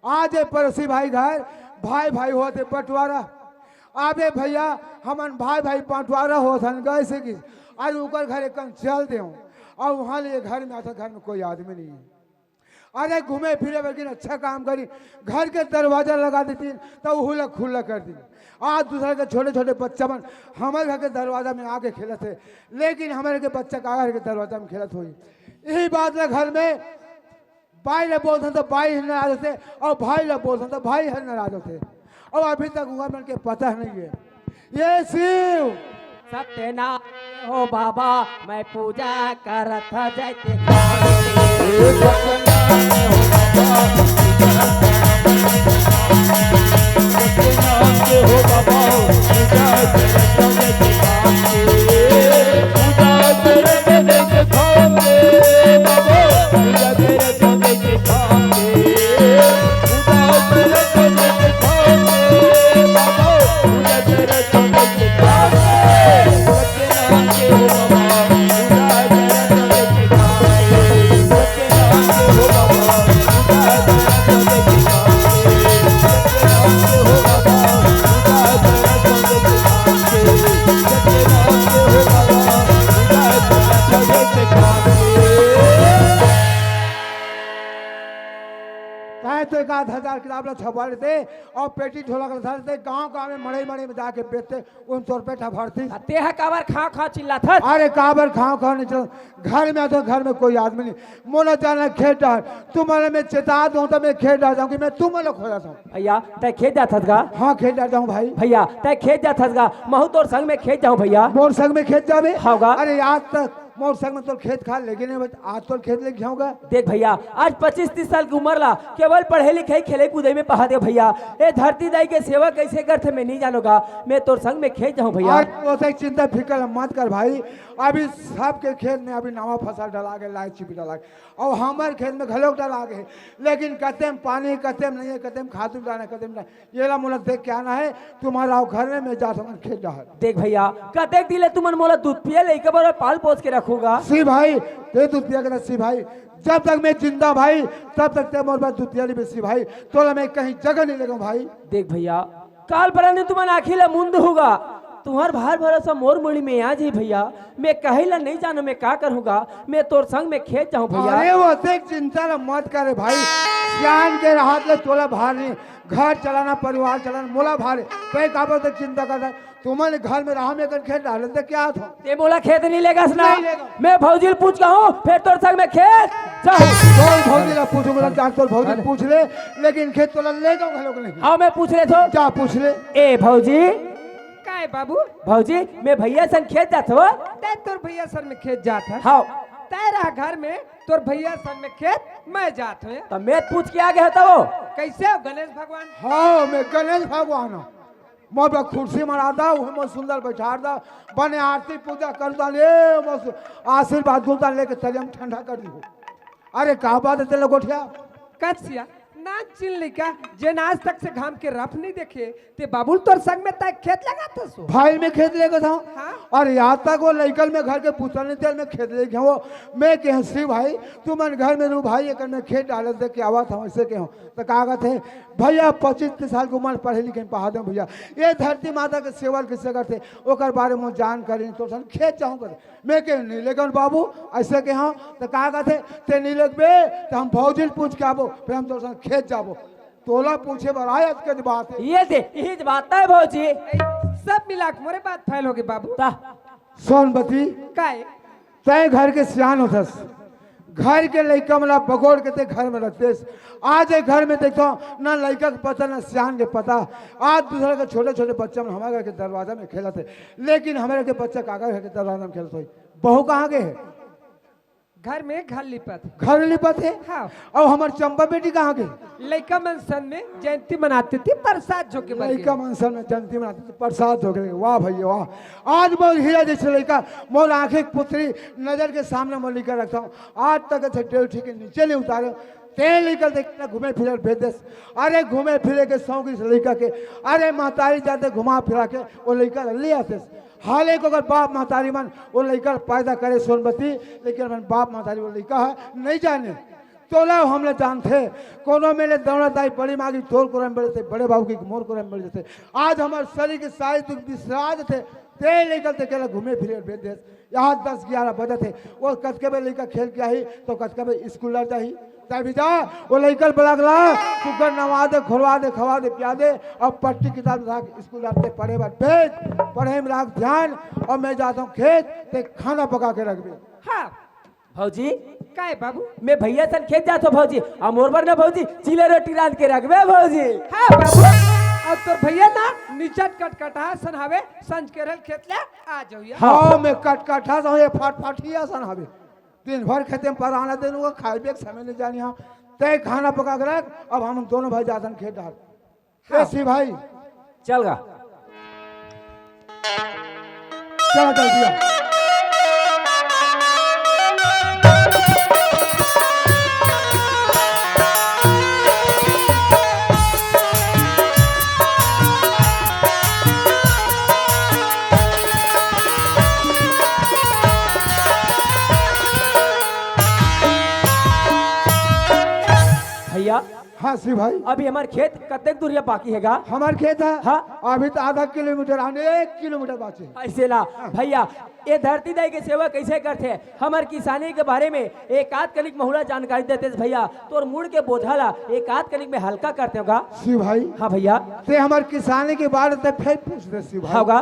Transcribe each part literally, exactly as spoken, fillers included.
आज ए पड़ोसी भाई घर भाई भाई होत हे बंटवारा। अबे भइया, हमन भाई भाई बंटवारा होत हन, कइसे कि आज ओकर घर एक कन चल देहूं, अउ उहां ले घर में आथंव, घर में कोई आदमी नहीं हे। अरे घूमे फिरे बर गे हन, अच्छा काम करिन, घर के दरवाजा लगा देतिन त उहू ला खुल्ला कर दिन। आज दूसरा के छोटे छोटे बच्चा मन हमर घर के दरवाजा में आके खेलत हे, लेकिन हमर के बच्चा का घर के दरवाजा में खेलत होही। इही बात ला घर में बाई ला बोलथन त बाई ह नाराज होथे, अउ भाई ला बोलथन त भाई ह नाराज होथे। अउ अभी तक उंकर मन के पता नहीं हे। ए शिव। सत्यनारायण हो बाबा, मैं पूजा करत जैते। तैं तो एक आध हजार किताब ला छपवा लेते अउ पेटी ढोलक ला धर लेते, गांव गांव में मड़ई मड़ई में जाके बेचते, उन तोर पेट ह भरती। तेहा काबर खांव खांव चिल्लाथस? अरे काबर खांव खांव नहीं चिल्ला, घर में आथंव, घर में कोई आदमी नहीं, मोला जाना खेत डहर, तुमन ला मैं चेता दूं त मैं खेत डहर जाहूं कि मैं तुमन ला खोजत हंव। भइया, तैं खेत जाथस गा? हां, खेत डहर जाहूं भाई। भइया, तैं खेत जाथस गा? महूं तोर संग में खेत जाहूं भइया। मोर संग में खेत जाबे? हां गा। अरे आज तक मोर संग में तोर खेत खार लेगे नहीं, आज तोर खेत लेगे हंव गा। देख भइया, आज पच्चीस तीस साल के उमर ला केवल पढ़ई लिखई, खेलई कूदई में पहा दे भइया। ए धरती दाई के सेवा कइसे करथे मैं नहीं जानों गा। मैं तोर संग में खेत जाहूं भइया। अरे ओतेक चिंता फिकर मत कर भाई, अभी सबके खेत में अभी नवा फसल डला गे, लाइची भी डला गे, अउ हमर खेत में घलोक डला गे हे, लेकिन कते में पानी, कते में नहीं हे, कते में खातू डालना, कते में नहीं। येला मोला देख के आना हे, तुमन रहो घर में, मैं जात हंव खेत डहर। देख भइया, कतेक दिन ले तुमन मोला दूध पिया लइका बर पाल पोस के रखहू गा। शिव भाई, तैं दूध पिया के रख शिव भाई, जब तक मैं जिंदा भाई, तब तक तैं मोर बर दूध पिया लेबे शिव भाई, तोला मैं कहीं जगह नहीं लेगंव भाई। देख भइया, काल परन दिन तुमन आंखी ला मूंद हू गा, तुंहर भार भरोसा मोर मुड़ी में आ जाही भइया। मैं कहई ला नहीं जानों, मैं का करहूं गा, मैं तोर संग में खेत जाहूं भइया। अरे ओतेक चिंता ला मत करे भाई, सियान के रहत ले तोला भार नहीं, घर चलाना, परिवार चलाना मोला भार हे। तैं काबर ओतेक चिंता करत हस? तुमन घर में रहा, मैं कन खेत डहर ले जाके आथंव। तैं मोला खेत नहीं लेगस ना? नहीं लेगंव। मैं भौजी ल पूछ के आहूं, फेर तोर संग में खेत जाहूं। तोर भौजी ला पूछहूं, बोला, जा तोर भौजी ल पूछ ले, लेकिन खेत तोला लेगंव घलोक नहीं। हां, मैं पूछ लेथंव। जा पूछ ले। ए भौजी। काय बाबू? भौजी, मैं भइया संग खेत जाथंव। तैं तोर भइया संग में खेत जाथस? हां। तैं रह घर में, तोर भइया संग में खेत मैं जाथंव। त मैं पूछ के आगे हंव त वो। कइसे हो गणेश भगवान? हां, मैं गणेश भगवान हंव। मोर बर कुर्सी मढ़ा दव, उहें मोर सुंदर बइठार दव, बने आरती पूजा कर दव, ले मोर सु-, आशीर्वाद दव, लेके तरिया में ठंडा कर दिहू। अरे का बात हे तेला गोठिया? कइसे नानचिन लइका, जेन आज तक से घाम के रफ नहीं देखे, तैं बाबू ल तोर संग में तैं खेत लगाथस वो? भाई मैं खेत लेगत हंव। हां? अरे आज तक वो लइका ल मैं घर के पूछत नहीं, तेला मैं खेत लेगत हंव। मैं कहेंव शिव भाई, तुमन घर में रहू भाई, एक कन मैं खेत डहर ले जाके आवत हंव, अइसे कहेंव। त का कथे, भइया पच्चीस तीस साल के उमर, पढ़ई लिखई में पहा देंव भइया, ए धरती माता के सेवा कइसे करथे ओकर बारे में जानकारी नहीं, तोर संग खेत जाहूं कथे। मैं कहेंव नहीं लेगंव बाबू, अइसे कहेंव। त का कथे, तैं नहीं लेगबे त हम भौजी ल पूछ के आबो, फेर हम तोर संग खेत जाबो। तोला पूछे बर आय, अतके बात हे। ये दे, इही बात हे भौजी। सब मिला के मोरे बात फैल होगे बाबू। त सोनबती। काय? तैं घर के सियान होथस, घर के लइका मन ला बगोर के तैं घर में रखतेस। आज ए घर में देखथंव, ना लइका के पता, ना सियान के पता। आज दूसरा के छोटे-छोटे बच्चा मन हमर घर के दरवाजा में खेलत हे, लेकिन हमर घर के बच्चा काकर घर के दरवाजा में खेलत होही? बहू कहां गे हे? घर में घर लिपत हे। घर लिपत हे? हां। अउ हमर चंपा बेटी कहां गे? लइका मन संग में जयंती मनात हे, परसाद झोंके बर गे। लइका मन संग में जयंती मनात हे, परसाद झोंके बर गे। वाह भइया वाह, आज मोर हीरा जइसे लइका, मोर आंखी के पुतरी, नजर के सामने मोर लइका रखथंव, आज तक एला डेढ़ फीट के नीचे नहीं उतारेंव। तैं लइका ल देख के घूमे फिरे ल भेज देस। अरे घूमे फिरे के सौंक हे लइका के। अरे महतारी जाथे घुमा फिरा के ओ लइका ल ले आतेस। हालांकि ओकर बाप महतारी मन ओ लइका ल पैदा करे सोनबती, लेकिन अपन बाप महतारी ओ लइका ह नहीं जाने। तोला हमला जानथे। कोनो मेले दौड़ा दाई बड़ी मागी तोर कोरा में बड़े थे, बड़े बाबू की मोर कोरा में बड़े थे। आज हमर शरीर के सारी दुख बिसरा देथे, ते लेकर ते केला घूमे फिरे भेज देस। यहाँ दस ग्यारह बजे थे, वो कतके बजे लइका खेल के आही, तो कतके बजे स्कूल लग जाही। तै भी जा, वो लइका बलक ला, सुगर नवा दे, खोलवा दे, खवा दे, पिया दे, और पट्टी किताब रख, स्कूल जाते पढ़े बर भेज, पढ़े में रख ध्यान, और मैं जाता हूँ खेत, ते खाना पका के रख दे। हाँ। भौजी, काय बाबू? मैं भैया सन खेत जात हो भौजी, आ मोर बर ना भौजी, चीला रोटी रांध के रखबे भौजी। हाँ बाबू, अब तोर भैया ना निचट कटकटा सन हवे, संझ के रहल खेत ले आ जाओ यार। हाँ, मैं कटकटा सन, ये फटफटिया सन हवे। दिन भर खेते में पराना दिन हुआ, खाए पिए के समय नहीं जानी। हाँ, तय खाना पका के रख, अब हम दोनों भाई जातन खेत डाल। ए शिव भाई, चल गा। चल, चल दिया। भैया, हाँ शिव भाई। अभी हमार खेत कतेक दूरिया बाकी हे गा? हमार खेत हे? हाँ। अभी तो आधा किलोमीटर आने, एक किलोमीटर बाकी हे। ऐसे ला भैया, ये धरती दाई के सेवा कैसे करथे, हमर किसानी के बारे में एक आध कनिक महुला जानकारी देते भैया, तोर मुड़ के बोझा ला एक आध कनिक में हल्का करते होगा। शिव भाई। हाँ भैया। ते हमर किसानी के बारे में फेर पूछ दे शिव भाई। होगा।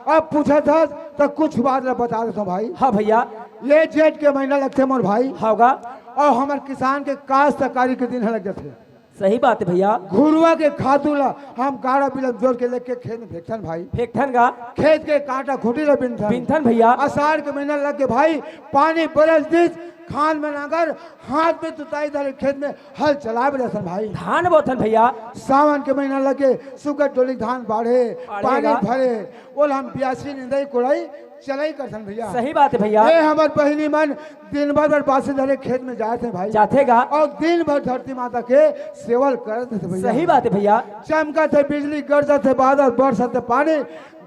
अब पूछा था तो कुछ बात ला बता देता हूँ भाई। हाँ भैया। ये जेठ के महीना लगथे मोर भाई। होगा। और हमर किसान के काश्तकारी के दिन ह लग जाथे। सही बात है भैया। घुरुआ के खातू ला हम गाड़ा बिलम जोर के लेके खेत में फेंकथन भाई। फेंकथन गा। खेत के कांटा खूंटी ला बिनथन। बिनथन भैया। आषाढ़ के महीना लग के भाई, पानी बरस दिस, खान में नांगर, हाथ में तुताई धरे खेत में हल चलाए बर जाथन भाई। धान बोथन भैया। सावन के महीना लग के सुगर डोली धान बाढ़े, बाढ़े पानी गा। भरे, ओला हम बियासी निंदाई कोड़ाई चलाई करथन भैया। सही बात है भैया। ए हमर बहिनी मन दिन भर बर बासी धरे खेत में जाए थे भाई। जाथे गा। और दिन भर धरती माता के सेवल करत थे भैया। सही बात है भैया। चमकत हे बिजली, गरजत हे बादल, बरसत हे पानी,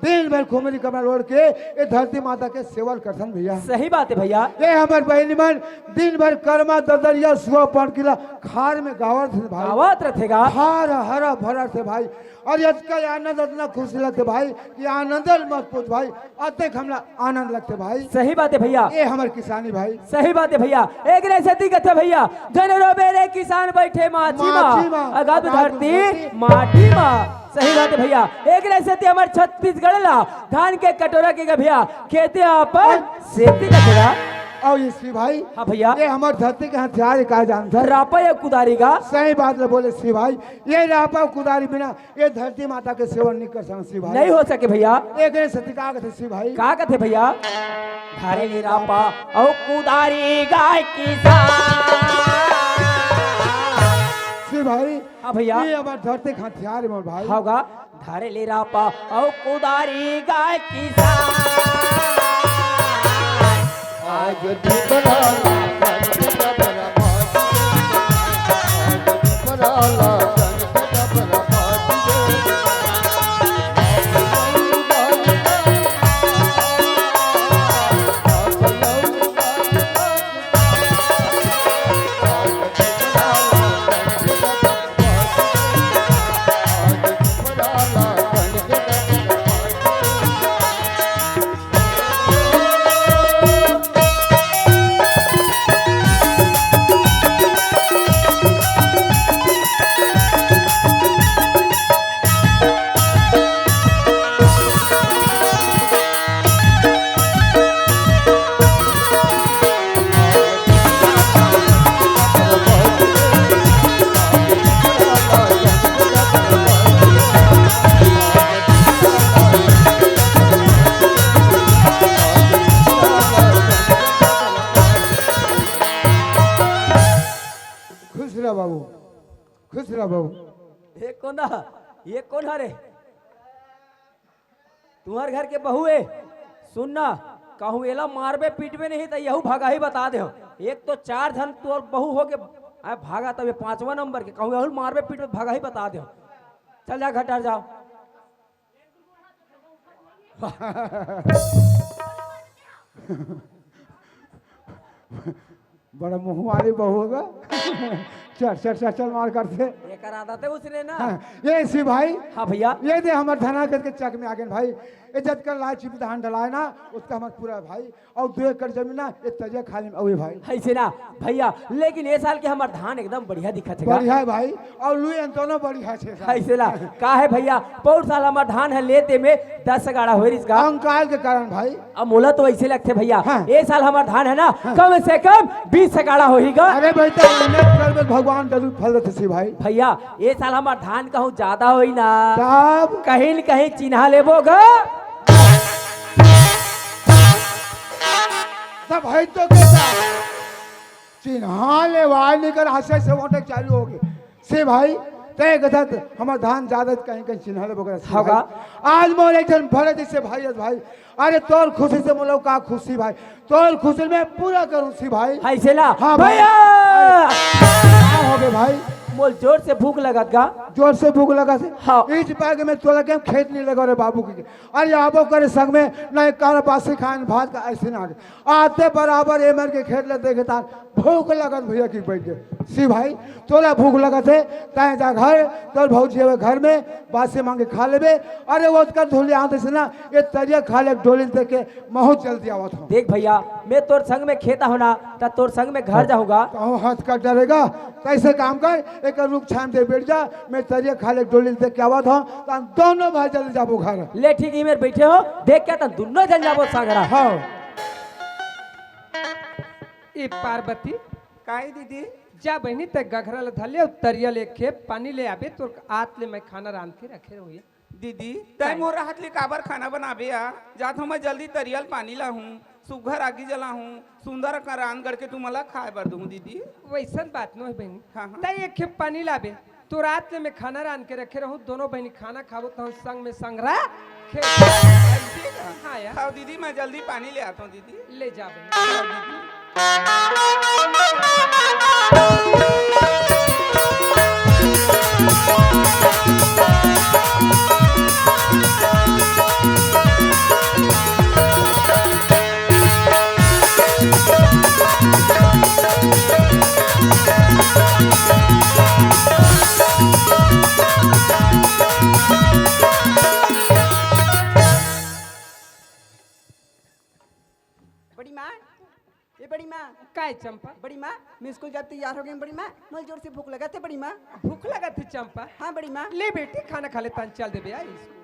दिन भर खुमरी कमर ओढ़ के ए धरती माता के सेवल करथन भैया। सही बात है भैया। ए हमर बहिनी मन दिन भर करमा ददरिया सुआ पनकिला खार में गावत थे भाई। गावत रथे गा। खार हरा भरा थे भाई। और अतका आनंद, अतना खुशी लगथे भाई कि आनंद ल मत पूछ भाई, अतेक हमला आनंद लगथे भाई। सही बात है भैया। ए हमर किसानी भाई। सही बात है भैया। एक रे सेती कथे भैया, "जन रोबे रे किसान बैठे माची मा, माची मा, अगाध अगाध धरती धरती माटी मा।" सही बात है भैया। एक रे सेती हमर छत्तीसगढ़ ला धान के कटोरा के गा भैया, खेते अपन सेती कथे गा। और इसी भाई, हाँ भैया। ये हमर धरती के हथियार का जानथस? रापा या कुदारी गा। सही बात ले बोले सी भाई, ये रापा कुदारी बिना ये धरती माता के सेवा नहीं कर सकत शिव भाई। नहीं हो सके भैया। एकरे सेती का कथे शिव भाई? का कथे भैया? धारे ले रापा अउ कुदारी गाय किसान। शिव भाई, हाँ भैया। ये हमार धरती के हथियार हे मोर भाई। हाँ गा। धारे ले रापा अउ कुदारी गाय किसान। आज दुबराला संग दबरा बाजी रे। आज दुबराला संग दबरा बाजी रे। खुश रह बाबू, खुश रह बाबू। ये कोन ह? ये कोन हरे? तुंहर घर के बहू ए, सुन ना, कहूँ एला मारबे पीटबे नहीं त यहू भगाही बता देहूँ। एक तो चार झन तोर बहू हो के, आय भागा तबे पांचवा नंबर के, कहूँ यहू मारबे पीटबे भगाही बता देहूँ। चल जा घर डहर जाओ। बड़ा मुँह वाली बहू होगा। चल चल चल चल मार करथे। एकर आदत है उसने ना। हाँ, ये शिव भाई। हाँ भैया। ये दे हमर धना खेत के चक में आगे भाई। ये जतका लाए छिपी धान डलाए ना, उसका हमर पूरा भाई। और दो एकड़ जमीन ना, ये तरिया खाली में अवे भाई। ऐसे ना भैया, लेकिन ये साल के हमर धान एकदम बढ़िया दिखत है। बढ़िया है भाई। और लुई अंतनो बढ़िया छे साल। ऐसे ना। का है भैया, पौर साल हमर धान है लेते में दस गाड़ा होय रिस गा। अंकाल के कारण भाई। अब मोला तो ऐसे लगथे भैया, हाँ। ए साल हमर धान है ना, हाँ। कम से कम बीस गाड़ा होही गा। अरे बेटा, मेहनत करबे, भगवान जरूर फल देथे सी भाई। भैया, ए साल हमर धान कहूँ ज्यादा होही ना, तब? कहीं न कहीं चिन्हा लेबो गा। तब है तो कैसा? चिन्हा लेवाय निकर हंसे से वोटे चालू हो गए। से भाई, तय गदत हमर धान ज्यादा कहीं कहीं चिन्हा लेबो करे से होगा। भाई। आज मोर एक जन भरे जैसे भाई, आज भाई, अरे तोर खुशी से मोला का खुशी भाई, तोर खुशी में पूरा करूँ सी भाई। ऐसे ना हाँ भाई। भैया। अरे, का हो गए भाई? मोल जोर से भूख लगत गा। जोर से भूख लगा से? हाँ। इस पाग में तोला के खेत नहीं लगा रे बाबू की। अरे आबो करे संग में, नहीं काला बासी खान भात का ऐसे ना आगे। आते बराबर एमर के खेत ले देखे तार भूख लगत भैया की बैठ गए। सी भाई, तोला भूख लगत है, तय जा घर, तोर भौजी हवे घर में, बासी मांगे खा लेबे। अरे वो उसका धुलिया हाथ से ना, ये तरिया खा ले डोली देख के बहुत जल्दी आवत हूँ। देख भैया, मैं तोर संग में खेता हूँ ना, त तोर संग में घर जाऊंगा। कहूँ हाथ काट डरेगा, कैसे काम कर, एक रुख छान दे बैठ जा, मैं तरिया खा ले डोली देख के आवत हूँ, त हम दोनों भाई जल्दी जाबो घर। ले ठीक ही मेर बैठे हो, देख के त दोनों जन जाबो सागरा। हाँ। ए पार्वती, काई दीदी? जा बहिनी, तै गघरा ल धर ले अउ तरिया ले एक खेप पानी ले आबे, तोर आत ले मैं खाना रांध के रखे रहूँ। दीदी, तै काई? मोर हाथ ले काबर खाना बनाबे आ? जात हूँ मैं जल्दी तरिया ल पानी लाहूँ, सुघर आगी जलाहूँ, सुंदर अकन रांध गढ़ के तुमन ला खाए बर दूँ दीदी। वैसन बात नोहे बहिनी। हाँ, हाँ। तै एक खेप पानी लाबे, तोर आत ले मैं खाना रांध के रखे रहूँ, दोनों बहिनी खाना खाबो, तहन संग में संगरा खेल। ऐसे का? हाँ यार। हाँ दीदी, मैं जल्दी पानी ले आत हूँ दीदी। ले जा बहिनी। हाँ दीदी। बड़ी माँ, ए बड़ी माँ। काय चंपा? बड़ी माँ, मैं स्कूल जात तैयार हो गई हूँ बड़ी माँ। मोला जोर से भूख लगत हे बड़ी माँ। भूख लगत हे चंपा? हाँ बड़ी माँ। ले बेटी, खाना खा ले, तहन चल देबे आ स्कूल।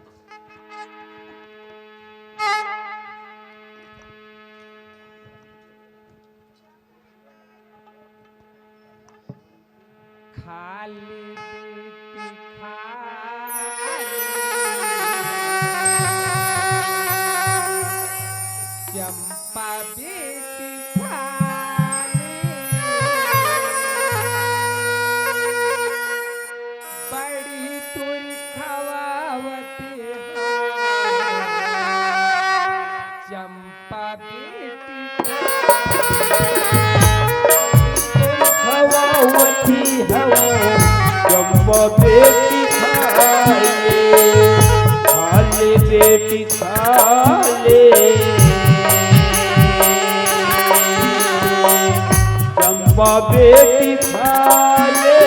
खा ले बेटी, खा ले। चंपा बेटी, खा ले। बड़ी तोर खवावत हे। चंपा बेटी खवावती हवा, चंपा बेटी खा ले, खा ले बेटी खा ले। चंपा बेटी खा ले।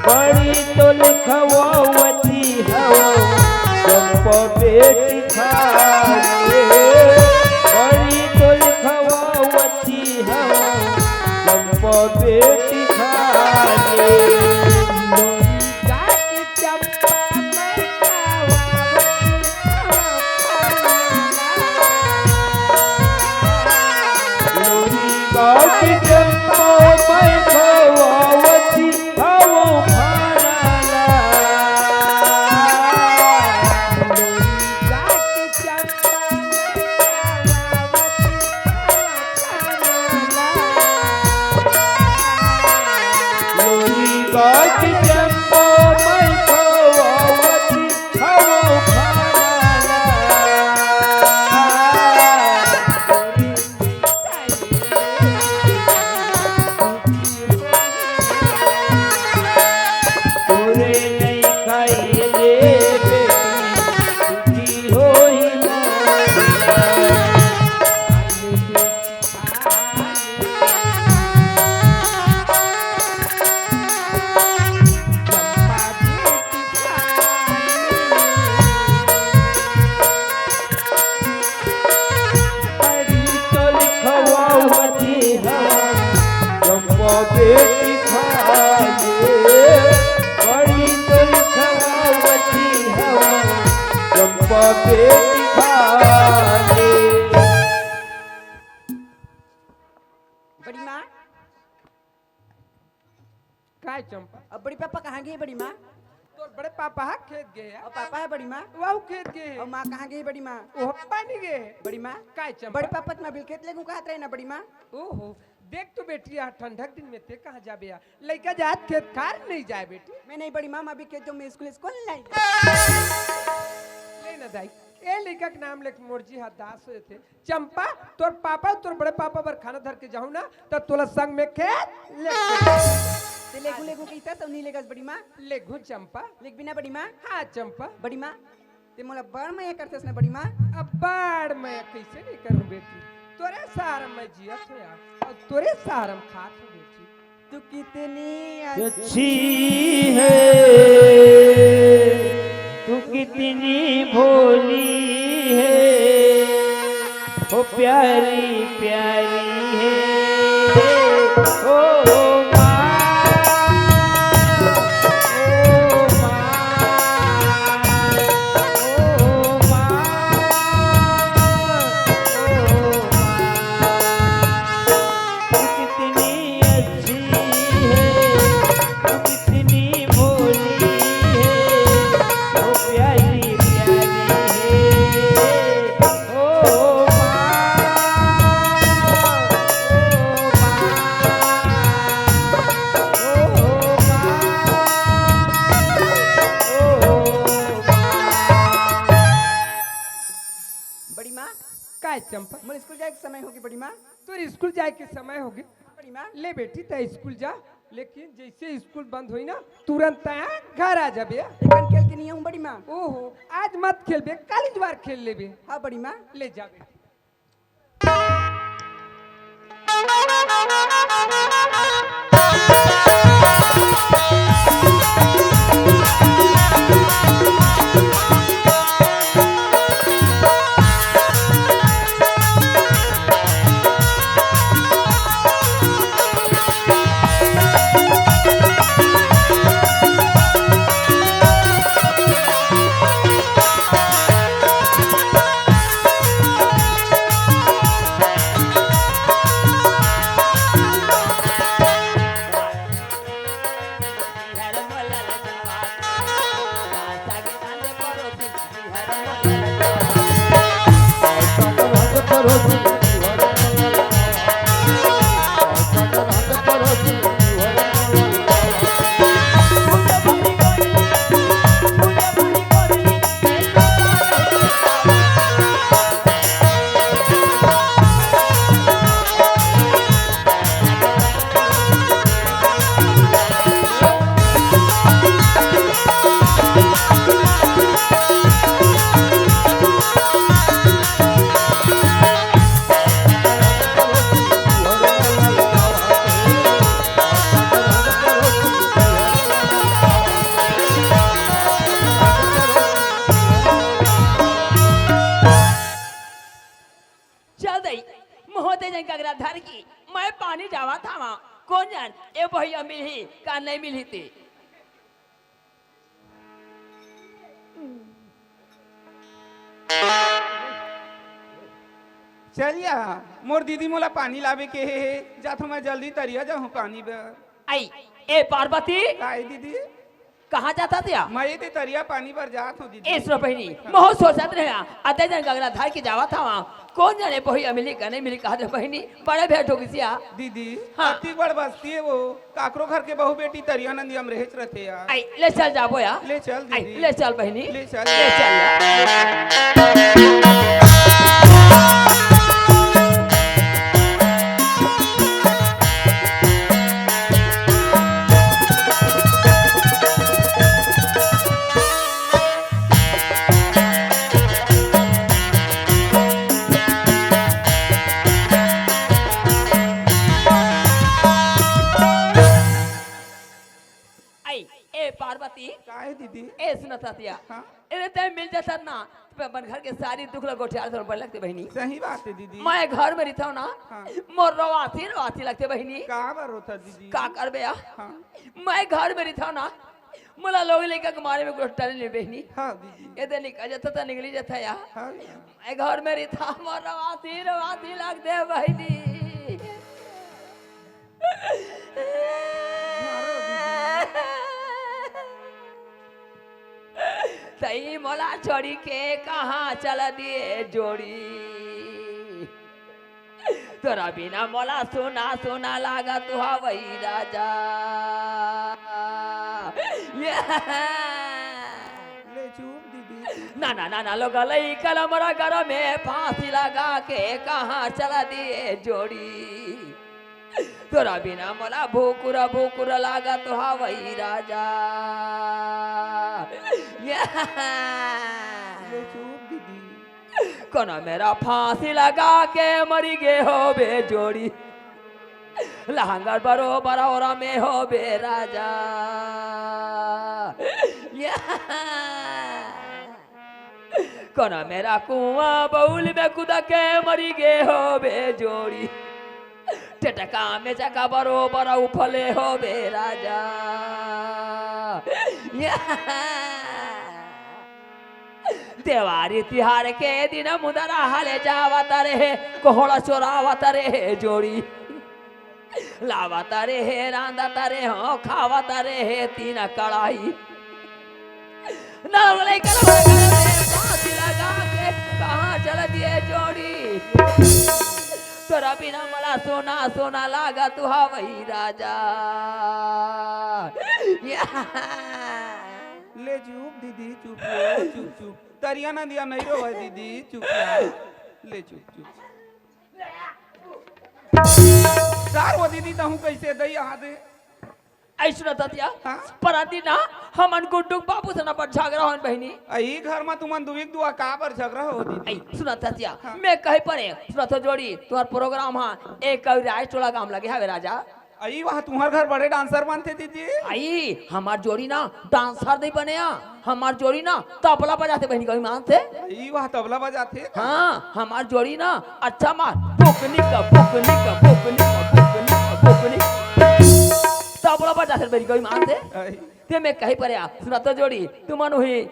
बड़ी तोल खवावती हवा, चंपा बेटी खा ले। बड़ी तोल खवावती हवा, चंपा बेटी खा ले। लोरी गाके चंपा मैं खवावती हवा। लोरी गाके चंपा मैं खवावती हवा खाना ला। लोरी गाके चंपा मैं खवावती हवा खाना ला। लोरी गाके चंपा मैं खवावती हवा खाना ला। तोरे नइ खाए ले बेटी, सुखी होही मोर। चंपा? अब बड़ी पापा कहाँ गे बड़ी माँ? तोर बड़े पापा ह खेत गे हे। अउ पापा ह बड़ी माँ? वहू खेत गे हे। अउ माँ कहाँ गे बड़ी माँ? वो पानी गे हे। बड़ी माँ? काय चंपा? बड़े पापा त मैं बिल खेत लेगू कहत रहे ना बड़ी माँ। ओहो, देख तो बेटी, यह ठंडक दिन में ते कहाँ जाबे या? लइका जात खेत खार नहीं जाए बेटी। मैं नहीं बड़ी माँ, मैं अभी खेत जाऊँ, मैं स्कूल, स्कूल नहीं। ले ना दाई, ए लइका के नाम लेके मोर जी हा दास होए थे। चंपा, तोर पापा, तोर बड़े पापा बर खाना धर के जाहूं ना, त तोला संग में खेत ले। ते लेगू, लेगू कहिथस अउ नहीं लेगस बड़ी माँ। लेगू चंपा। लेगबी ना बड़ी माँ। हाँ चंपा। बड़ी माँ, ते मोला बड़ मया करथस ना बड़ी माँ। अब बड़ मया कइसे नहीं करूं बेटी, तोरे सहारा मैं जियत हूं यार, अउ तोरे सहारा मैं खात हूं बेटी। तू कितनी अच्छी है, तू कितनी भोली है, ओ प्यारी प्यारी है, ओ माँ, ओ माँ, ओ माँ, ओ माँ। तू कितनी अच्छी है, तू कितनी भोली है, ओ प्यारी प्यारी है, ओ माँ, ओ माँ, ओ माँ, ओ माँ। बड़ी माँ। काय चंपा? मोर स्कूल जाए के समय होगे बड़ी माँ। तोर स्कूल जाए के समय होगे। बड़ी माँ। ले बेटी, तैं स्कूल जा, लेकिन जैसे स्कूल बंद होई ना, तुरंत तैं घर आ जाबे। लेकिन खेल के नहीं आऊँ बड़ी माँ। ओहो, आज मत खेलबे, काली जुवार खेल लेबे। हाँ बड़ी माँ। ले जा बेटी। चल दई, मोहते जन गगरा धर की, मैं पानी जावत हवा। कोन जन ए भैया मिलही का नहीं मिलही ते। चल या, मोर दीदी मोला पानी लाबे के हे, हे। जाथो मैं जल्दी तरिया जाहूँ पानी बर। आई, ए पार्वती। आई दीदी। कहाँ जाथा ते? मैं ते तरिया पानी बर जात हूँ दीदी। ए सुन बहिनी, महू सोचत रहे, अते जन गगरा धर के जावत हवा। कोन जन ए भैया मिलही का नहीं मिलही कहत रहे बहिनी, बड़े भेंट होगिस या। दीदी, हाँ। अति बड़ बस्ती हे वो, काकरो घर के बहू बेटी तरिया नंदिया म रहेच रथे यार। आई, ले चल जाबो या। ले चल आई, दीदी। ले चल बहिनी। ले चल। ले चल या। आई, ए पार्वती। का हे दीदी? ए सुनत हस या। हाँ। ए ते मिल जाथस ना, त अपन घर के सारी दुख ला गोठियार से ऊपर लगते बहिनी। सही बात हे दीदी। मैं घर में रहिथव ना, हाँ। मोर रोवासी रोवासी लगते बहिनी। का बर रोथस दीदी? का करबे या? हाँ। मैं घर में रहिथव ना, मोला लोग लइका के मारे में कुछ टले नहीं बहिनी। हाँ दीदी। ए दे निकल जाथस त निकली जाथस या। हाँ। मैं घर में रहिथव, मोर रोवासी रोवासी लगते बहिनी। मारो दीदी। तई मोला छोड़ी के कहाँ चल दिए जोड़ी। तोरा बिना मोला सुना सुना लागत हवई राजा। ये ले चुप दीदी। नाना नाना लोग लइका ल मोरा घर में फांसी लगा के कहाँ चल दिए जोड़ी। तोरा बिना मोला भूकुर भूकुर लागत हवई राजा। ये ले चुप दीदी। कोनो मेरा फांसी लगा के मरी गे होबे जोड़ी। लहंगर बरोबर ओरा में होबे राजा। या। कोनो मेरा कुआं बउल में कूद के मरी गे होबे जोड़ी। टेटका में चका बरोबर उफले होबे राजा। या। देवारी तिहार के दिन मुदरा हले जावत रहे, कोहड़ा चोरावत रहे जोड़ी। लावत रहे, रांधत रहे, हो खावत रहे तीन कढ़ाई। नल लेकर बगल में फांसी लगा के कहाँ चल दिए जोड़ी। तोरा बिना मला सोना सोना लागत हवई राजा। या। ले चुप दीदी, चुप हो, चुप, चुप। तरिया नदिया नहीं रोवे दीदी, चुप रह। ले चुप, चुप। सार वो दीदी, तहूँ कैसे दई यहाँ दे? ऐ सुनत हतिया, हाँ? पराती ना हमन गुड्डू बाबू से ना पर झगड़ा होन बहिनी। अई घर मा तुमन दुई दुआ का बर झगड़ा हो दीदी? ऐ सुनत हतिया, हाँ। मैं कहे परे, सुनत हो जोड़ी, तुम्हार प्रोग्राम हाँ, एक राय टोला गांव लगे हवे राजा। अई वाह, तुम्हार घर बड़े डांसर बनथे दीदी। अई हमार जोड़ी ना डांसर नहीं बने आ, हमार जोड़ी ना तबला बजाथे बहिनी गई मानथे। अई वाह, तबला बजाथे। हाँ, हमार जोड़ी ना अच्छा मार पुकनी का, पुकनी का, पुकनी का, पुकनी का, पुकनी। तबला बजाथे बहिनी गई मानथे। अई। ते मैं कही परे आ, सुनत हो जोड़ी, तुमन उही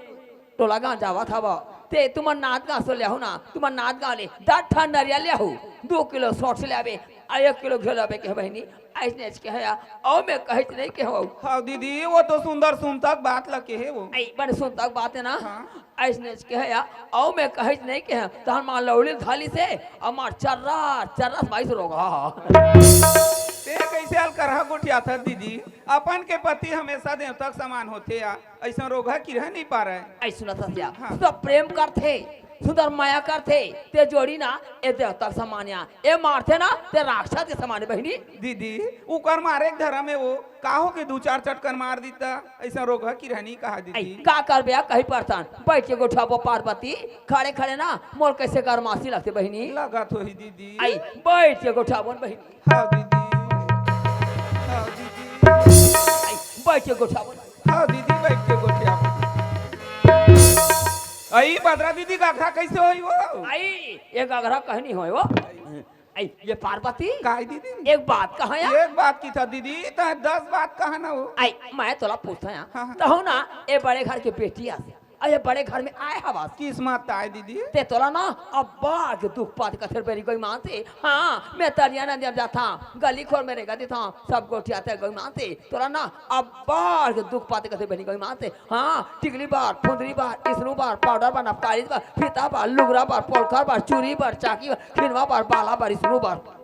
टोला गांव जावत हव, ते तुमन नाच गांव सो ले हो ना, तुमन नाच गांव ले दस ठन नरिया ले हो, दो किलो सौंठ ले आबे, आ एक किलो घेलो आबे के बहिनी, ऐसने के है, अउ मैं कहिच नहीं के हो। हाँ दीदी, वो तो सुंदर सुनता के बात लगे है वो। ऐ, बड़े सुनता के बात है ना। हाँ। ऐसने के है, अउ मैं कहिच नहीं के है, तहन मार लौड़ी धाली से, अउ मार चर्रा, चर्रा से बाईस रोग, हाँ, हाँ। ते कैसे हाल करहा गोठिया था दीदी, अपन के पति हमेशा देवता के समान होथे या, ऐसा रोगहा किरहा नहीं पा रहे। ऐ सुनत हस या, हाँ। सब प्रेम करथे, सुंदर माया करथे, ते जोड़ी ना, ए देवता के समान या, ए मारथे ना, ते राक्षस के समान हे बहिनी। दीदी, उकर मारे के धरम हे वो, का हो के दू चार चटकन मार दीता, ऐसा रोगहा किरहा नहीं कहा ऐ, दीदी। का करबे आ, कहीं परेशान, बैठ के गोठियाबो पार्वती, खड़े खड़े ना, मोर कैसे गरमासी लगथे बहिनी। लगत होही दीदी। ऐ, बैठ के गोठियाबो न बहिनी। हाँ दीदी, हाँ दीदी। ऐ, बैठ के गोठियाबो न। हाँ दीदी, बैठ के गोठियाबो। अई बदरा दीदी, घघरा कैसे होई वो? अई, ये घघरा कहीं नहीं होय वो। अई, ये पार्वती, काय दीदी? एक बात कहा या? एक बात की था दीदी, तैं दस बात कहा ना वो। अई, मैं तोला पूछता या। हाँ, हाँ। तहु ना, ए बड़े घर के बेटी आस, अउ ये बड़े घर में आए हवस। किस्मत आए दीदी। ते तोला ना, अब्बड़ के दुख पात कथे बहिनी गई मानथे। हाँ, मैं तरिया नदिया जाथा, गली खोर में रेंगा देथा, सब गोठियाथे गई मानथे। तोला ना, अब्बड़ के दुख पात कथे बहिनी गई मानथे। हाँ, टिकली बर, फुंदरी बर, इसनू बर, पाउडर बर, नपकाली बर, फीता बर, लुगरा बर, पोलखर बर, चूरी बर, चाकी बर, खिनवा बर, बाला बर, इसनू बर।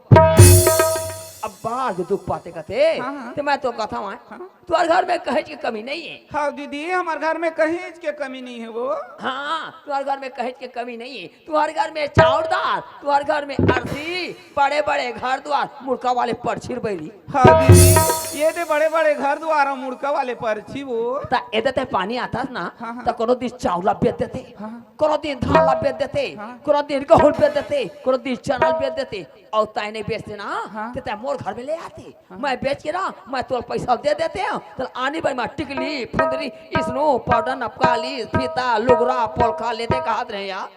अब्बड़ के दुख पाते कथे। हाँ, हाँ। ते मैं तो कथा हूँ, हाँ। तुहर घर में कहीं के कमी नहीं है। हाँ दीदी, हमार घर में कहीं के कमी नहीं है वो। हाँ, तुहर घर में कहीं के कमी नहीं है। तुहर घर में चाउर दाल, तुहर घर में अरसी, बड़े-बड़े घर दुवार, मुड़का वाले परछी बइरी। हाँ दीदी, ये दे बड़े-बड़े घर दुवार अउ मुड़का वाले परछी वो। त एदे ते पानी आथस ना, हाँ, हाँ। त कोनो दिन चाउर ला बेच देते, हाँ। कोनो दिन धान ला बेच देते, हाँ। कोनो दिन गहूं बेच देते, कोनो दिन चना बेच देते, अउ तैं नहीं बेचते ना, हाँ। त तैं मोर घर में ले आते। हाँ। मैं बेच के ना, मैं तोला पैसा दे देते हूँ। त आनी बारी में टिकली, फुंदरी, इसनू, पाउडर, नपकाली, फीता, लुगरा, पोलखा लेते कहत रहे यार।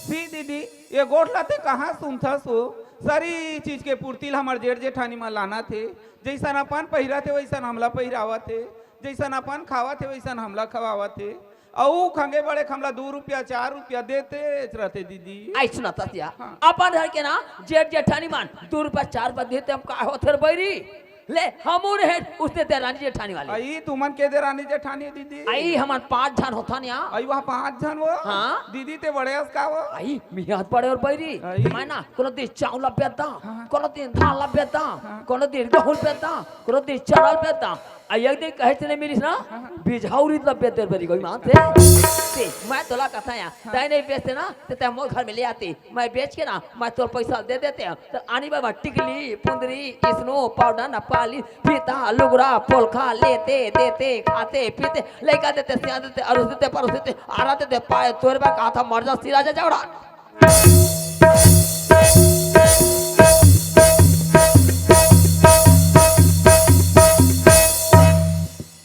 सी दीदी, ये गोठ ला ते कहाँ सुनथस हो? सारी चीज के पूर्ति ला हमर जेठ जेठानी मन लानथे। जइसन अपन पहिरथे, वइसन हमला पहिरावथे। जइसन अपन खावथे, वइसन हमला खवावथे। अउ खंगे बड़े हमला दू रुपया, चार रुपया देतेच रहिथे दीदी। अई सुनत हस या, हाँ। अपन घर के ना जेठ जेठानी मन दू रुपया, चार रुपया देथे, हम का होथे रे बइरी? ले, हमू रहे उसने देरानी जेठानी वाले। आई, तुमन के देरानी जेठानी दीदी? आई, हमन पांच झन होथन या। आई, वहाँ पांच झन वो? हाँ। दीदी, ते बड़े अस का वो? आई, मियाँ बड़े अउ बइरी। आई। मैं ना, कोनो दिन चाउर ल बेचदा, हाँ। कोनो दिन धान ल बेचदा, हाँ। कोनो दिन गहूं ल बेचदा, कोनो दिन चना ल बेचदा। आई, एक दिन कहे से नहीं मिलिस ना, हाँ। बिजहौरी ल बेचते बरी गई मानते। ते, मैं तोला कथा या, हाँ। तय नहीं बेचते ना, ते, ते मोर घर में ले आते। मैं बेच के ना, मैं तोर पैसा दे देते हैं। तो आनी बाबा टिकली, पुंदरी, स्नो, पाउडर, ना पाली, फीता, लुगरा, पोलखा, लेते, देते, खाते, पीते, लइका देते, सिया देते, अरुस देते, परोस देते, आरा देते, पाए, तोर बा कहा था, मर जा, सिरा जा, जावड़ा।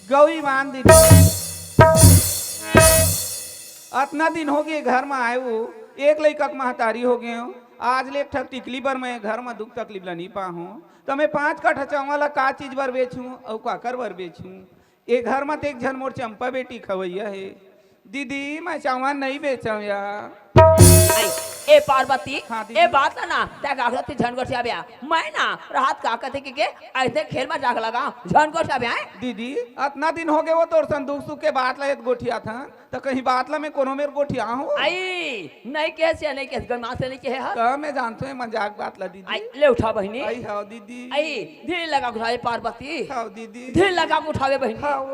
गौरी मान दीदी, अतना दिन हो गए घर में आए हूँ, एक लइका के महतारी हो गए हूँ। आज ले एक ठक टिकली बर मैं घर में दुख तकलीफ ला नहीं पा हूँ। तो मैं पाँच कट्ठा चावल ला का चीज बर बेचूं अउ काकर बर बेचूं? ए घर में तो एक झन मोर चंपा बेटी खवैया है। दीदी, मैं चावल नहीं बेचव या। आई, ए पार्वती, हाँ, दीदी। ए बात ला ना, तै काकरा ती झन गोठियाबे। मैं ना, रात का कथे के, के, ऐसे खेल में जाग लगा, झन गोठियाबे, आए? दीदी, अतना दिन हो गए वो तोर सन दुख सुख के बात ला एत गोठियाथन, त कहीं बात ला मैं कोनो मेर गोठिया हूँ? आई, नहीं कहे से, नहीं कहे, गरमा से नहीं कहे हस। त मैं जानथों, ये मजाक बात ला दीदी। आई, ले उठा बहिनी। आई, हाँ, दीदी। आई, धीरे लगा उठावे पार्वती। हाँ, दीदी। धीरे लगा उठावे बहिनी। हाँ, वो।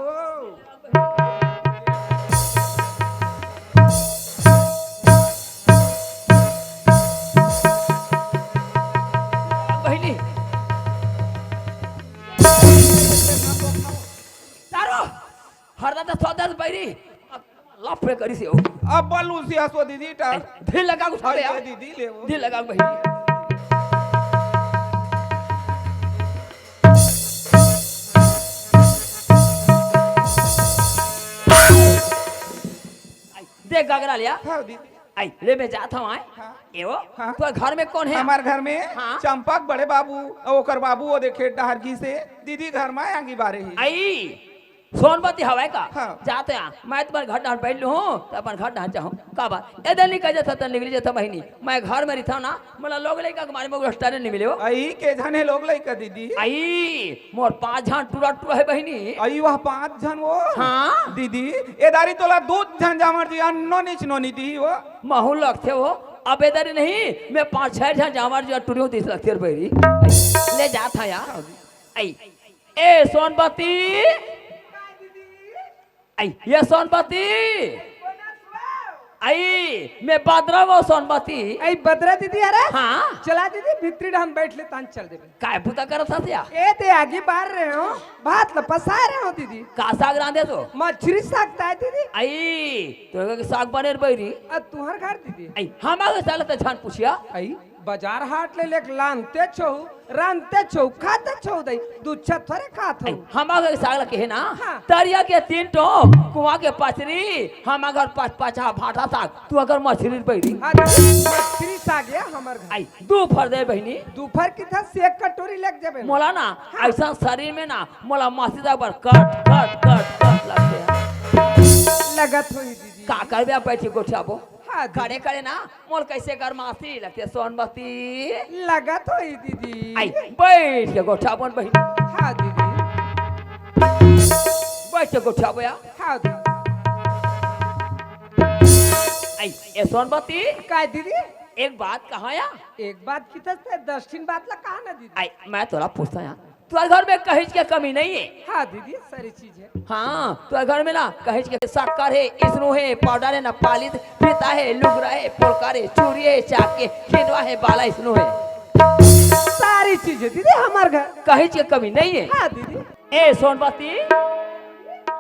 बहिनी। तारो, हरदा त सौदा से बैरी। लफड़े करी से हो। अब बलू से हंसो दीदी टा। धीरे लगा उठावे अरे यार। दीदी ले वो। धीरे लगा बहिनी। आई, देख घाघरा लिया। हाँ दीदी। आई, ले मैं जात हूँ, आए। हाँ। ए वो, हाँ। तोर घर में कौन है? हमार घर में हाँ। चंपक बड़े बाबू, अउ ओकर बाबू वो देखे डहरगी से। दीदी घर में आंगी बारे ही। आई, सोनमती हवय का? हाँ। जात हूँ, मैं तुम्हार घर डाहर बैठ लूँ हूँ, त अपन घर डाहर जाहूँ। का बात? ए दे निकल जाता, त निकल जाता बहिनी। मैं घर में रहिथव ना, मोला लोग लइका के मारे मोर स्टारे नहीं मिले हो। आई, के झन हे लोग लइका दीदी? आई, मोर पाँच झन टूरा टूरा हे बहिनी। आई, वह पाँच झन वो? हाँ। दीदी, ए दारी तोला दू झन जामर जी, अन्नो नीच नो नी दी वो। महू लगथे वो, अब ए दारी नहीं, मैं पाँच छह झन जामर जी टूरी हूँ, दिस लगथे रे बहिनी। ले जात हूँ यार। आई, ए सोनमती, आई, ये सोनमती। आई, मैं बदरा वो सोनमती। आई, बदरा दीदी, अरे? हाँ। चला दीदी, भीतरी डाहर बैठ ले, तान चल देबे। काय बुता करत हस या? ए, ते आगी बार रहे हो, भात ल पसा रहे हो दीदी। का साग रांधे तो? मछरी साग ताय दीदी। आई, तो के साग बने रे बहिनी। अब तुहर घर दीदी। आई, हम आगे साला त झन पूछिया। आई, बाजार हाट ले लेक लानते छो, रांधते छो, खाते छो दई, दू छत थोरे खात हो। हम आगे साग लगे है ना, हाँ। तरिया के तीन टो, कुआं के पचरी, हम अगर पाँच पाँच हा भाटा साग, तू अगर मछरी बैरी। हाँ, मछरी साग या हमर घर। आई, दू फर दे बहिनी। दू फर की था से एक कटोरी लेके जाबे ना। मोला ना, हाँ। ऐसा शरीर में ना, मोला मछरी साग बर कट, कट, कट, कट लगथे। लगत होही दीदी। का करबे, अब बैठ के गोठियाबो। हाँ, दीदी। खड़े खड़े ना, मोर कैसे गरमासी लगथे सोनमती। लगत होही दीदी। आई, बैठ के गोठियाबो न बहिनी। हाँ दीदी। बैठ के गोठियाबो या। हाँ दीदी। आई, ए सोनमती। का दीदी? एक बात कहा या? एक बात की तो दस ठिन बात ला कहा ना दीदी। आई, मैं तोला पूछता या। तोर घर में कहींच के कमी नहीं है। हाँ दीदी, सारी चीज है। हाँ, तोर घर में ना कहींच के शक्कर है, स्नो है, पाउडर है, ना पालिश, फीता है, लुगरा है, पोलका है, चूड़ी है, चाक है, खेंदवा है, बाला स्नो है। सारी चीज है दीदी हमर घर। कहींच के कमी नहीं है। हाँ दीदी। ए सोनमती,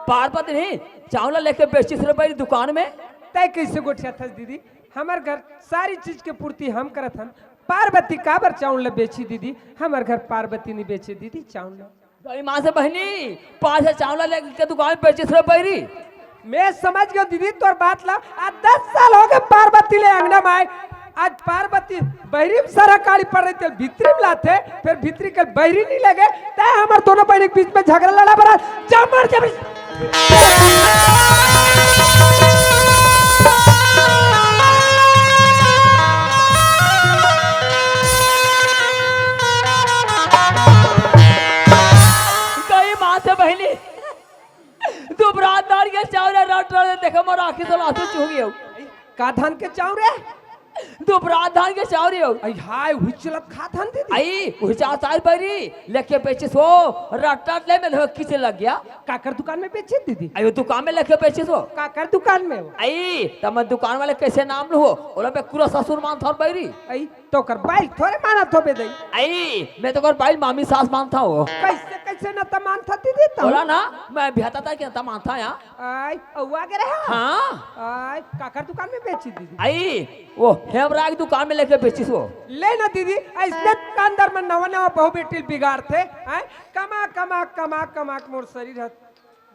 पार्वती नहीं, चावल लेके बेचिस रे बहिनी दुकान में। तय कैसे गोठियाथस दीदी? हमर घर सारी चीज के पूर्ति हम करत हन। पार्वती काबर चाउर ल बेचही दीदी? हमर घर पार्वती नी बेचे दीदी चाउर ल। गई माँ से बहिनी, पाँच से चाउर ल लेके दुकान में बेचिस रे बहिनी। मैं समझ गयो दीदी तोर बात ला। आज दस साल हो गए पार्वती ले अंगना में आए। आज पार्वती बहिरी में सारा काली पड़ रही थी, भीतरी में लाथे, फिर भीतरी के बहिरी नहीं लगे, तय हमर दोनों बहिनी के बीच में झगड़ा लड़ा बड़ा, जमर जमर। के तो लातो चुहगी हो। का धान के चाउर रे? दुबरा धान के चाउर हो। आई हाय, हुचलत खा धान दीदी। आई हुचा चार बरी लेके बेचिस हो, रट रट ले में धो किसे लग गया। काकर दुकान में बेचिस दीदी? आई वो दुकान में लेके बेचिस हो। काकर दुकान में हो? आई त मैं दुकान वाले कैसे नाम लू हो? ओला मैं पूरा ससुर मानथंव बरी। आई तो कर बाइल थोरे मानत हो बे दई। आई मैं तो कर बाइल मामी सास मानथंव हो। कैसे कैसे न त मानथस दीदी त? बोला ना, मैं बिहाता था कि न त मानथंव या। आई, अउ आगे रहे? हाँ। आई, काकर दुकान में बेचिस दीदी? आई, वो हेमराज दुकान में लेके बेचिस हो। ले ना दीदी, अइसने दुकानदार मन नवा नवा बहू बेटी ल बिगाड़थे। आई, कमा, कमा, कमा, कमा के मोर शरीर ह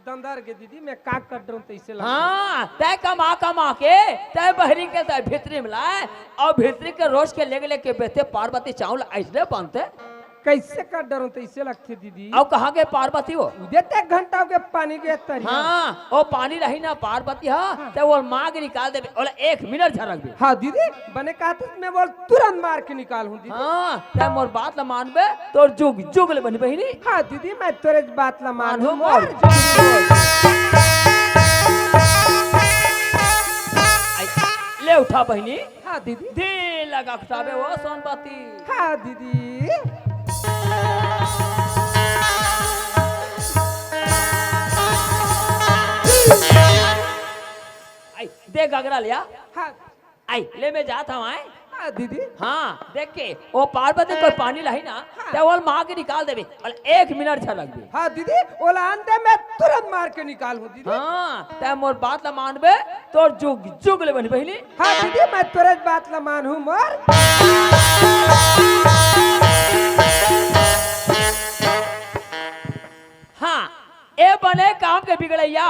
दंदर गे दीदी, मैं का कर डरूं तइसे लगथे। हाँ, तैं कमा, कमा के, तैं बहरी के, तैं भीतरी में लाय, अउ भीतरी के रोज के लेके, लेके बेचथे पार्वती चाउर अइसने बनथे। कइसे कर डरूं तइसे लगथे दीदी। अउ कहाँ गे पार्वती हो? उदे ते एक घंटा हो गे पानी गे तरिया। हाँ, ओ पानी रही ना पार्वती हा, हाँ। ते ओला मार के निकाल देबे, ओला एक मिनट झन रखबे। हाँ दीदी, बने कहत हस, मैं ओला तुरंत मार के निकालहूँ दीदी। हाँ, ते मोर बात ला मानबे, तोर जुग जुग ले बनी बहिनी। हाँ दीदी, मैं तोरे बात ला मानहूँ मानहूँ मोर। मोर। आई, ले उठा बहिनी। हाँ दीदी। दे लगा खुटाबे वो सोनबती। हाँ दीदी। आई, दे गगरा लिया। हाँ। आई, ले मैं जात हंव, आय। हाँ दीदी। हाँ, देख के, वो पार्वती कोई पानी लाही ना, हाँ। ते ओला मार के निकाल देबे, अउ एक मिनट झन लगबे। हाँ दीदी, ओला आन दे, मैं तुरंत मार के निकालहूँ दीदी। हाँ, ते मोर बात ला मानबे, तोर जुग जुग ले बनी बहिनी। हाँ दीदी, मैं तोरे बात ला मानहूँ मोर। हाँ, ए बने काम के बिगड़इया,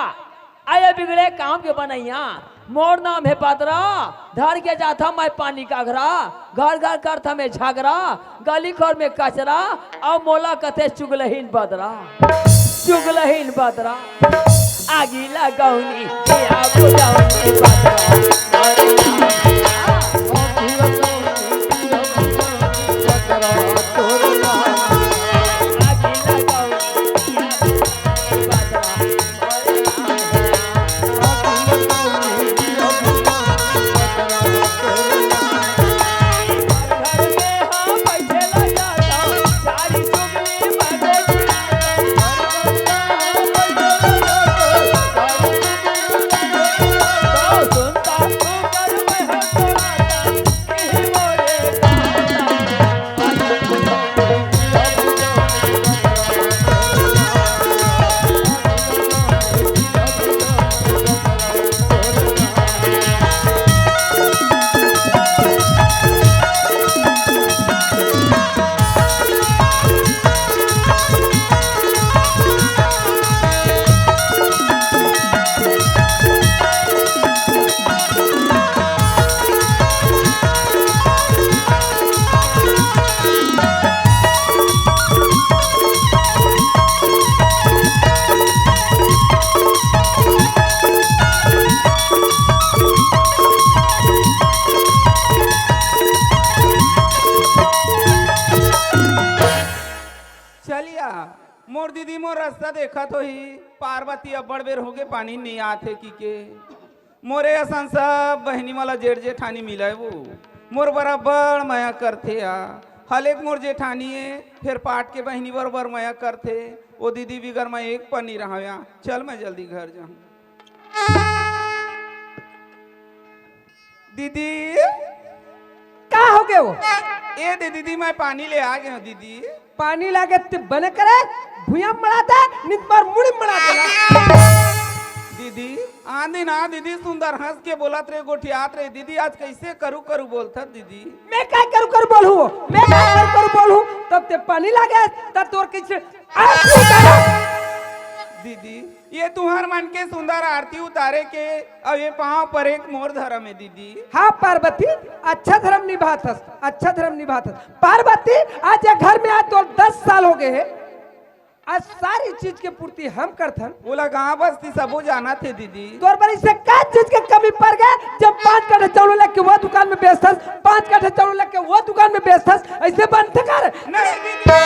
अउ ए बिगड़े काम के बनइया। मोर नाम हे बदरा, धर के जाथंव मैं पानी का घरा, घर घर करथंव मैं झगरा, गली खोर में कचरा, अउ मोला कथे चुगलहीन बदरा, चुगलहीन बदरा। आगी लगौनी, दिया बुझौनी बदरा। चलिया, मोर दीदी मोर रस्ता देखत होही, पार्वती अब्बड़ बेर होगे पानी नइ आत हे कहिके। मोरे असन सब बहिनी मन ला जेठ जेठानी मिलय वो। मोर बर अब्बड़ मया करथे या। हलेक मोर जेठानी ए, फेर पाट के बहिनी बरोबर मया करथे। ओ दीदी बिगर मैं एक पल नइ रहंव या। चल मैं जल्दी घर जाहूँ। दीदी। का होगे वो? ए दे दीदी, मैं पानी ले आगे हंव दीदी। पानी लागे ते बने करे, भुइयां मड़ा दे, नित बार मुड़ी मड़ा देला। दीदी, आंधी ना दीदी, सुंदर हंस के बोलत रहे, गोठियात रहे। दीदी, आज कइसे करू करू बोलथस दीदी? मैं काय करू करू बोलहूँ? मैं काय करू करू बोलहूँ? तब ते पानी लागे, तब तोर कइसे आरती उतारा? दीदी, ये तुंहर मन के सुंदर आरती उतारे के, अउ ये पांव परे के मोर धरम हे दीदी। हाँ पार्वती, अच्छा धरम निभाथस, अच्छा धरम निभाथस। पार्वती, आज ये घर में आय तोला दस साल होगे हे। आज सारी चीज के पूर्ति हम करथन। ओला गांव बस्ती सबो जानथे दीदी। तोर बर अइसे का चीज के कमी परगे, जब पांच कट्ठा चाउर लेके वो दुकान में बेचथस, पांच कट्ठा चाउर लेके वो दुकान में बेचथस, अइसे बनथे का रे? नहीं दीदी।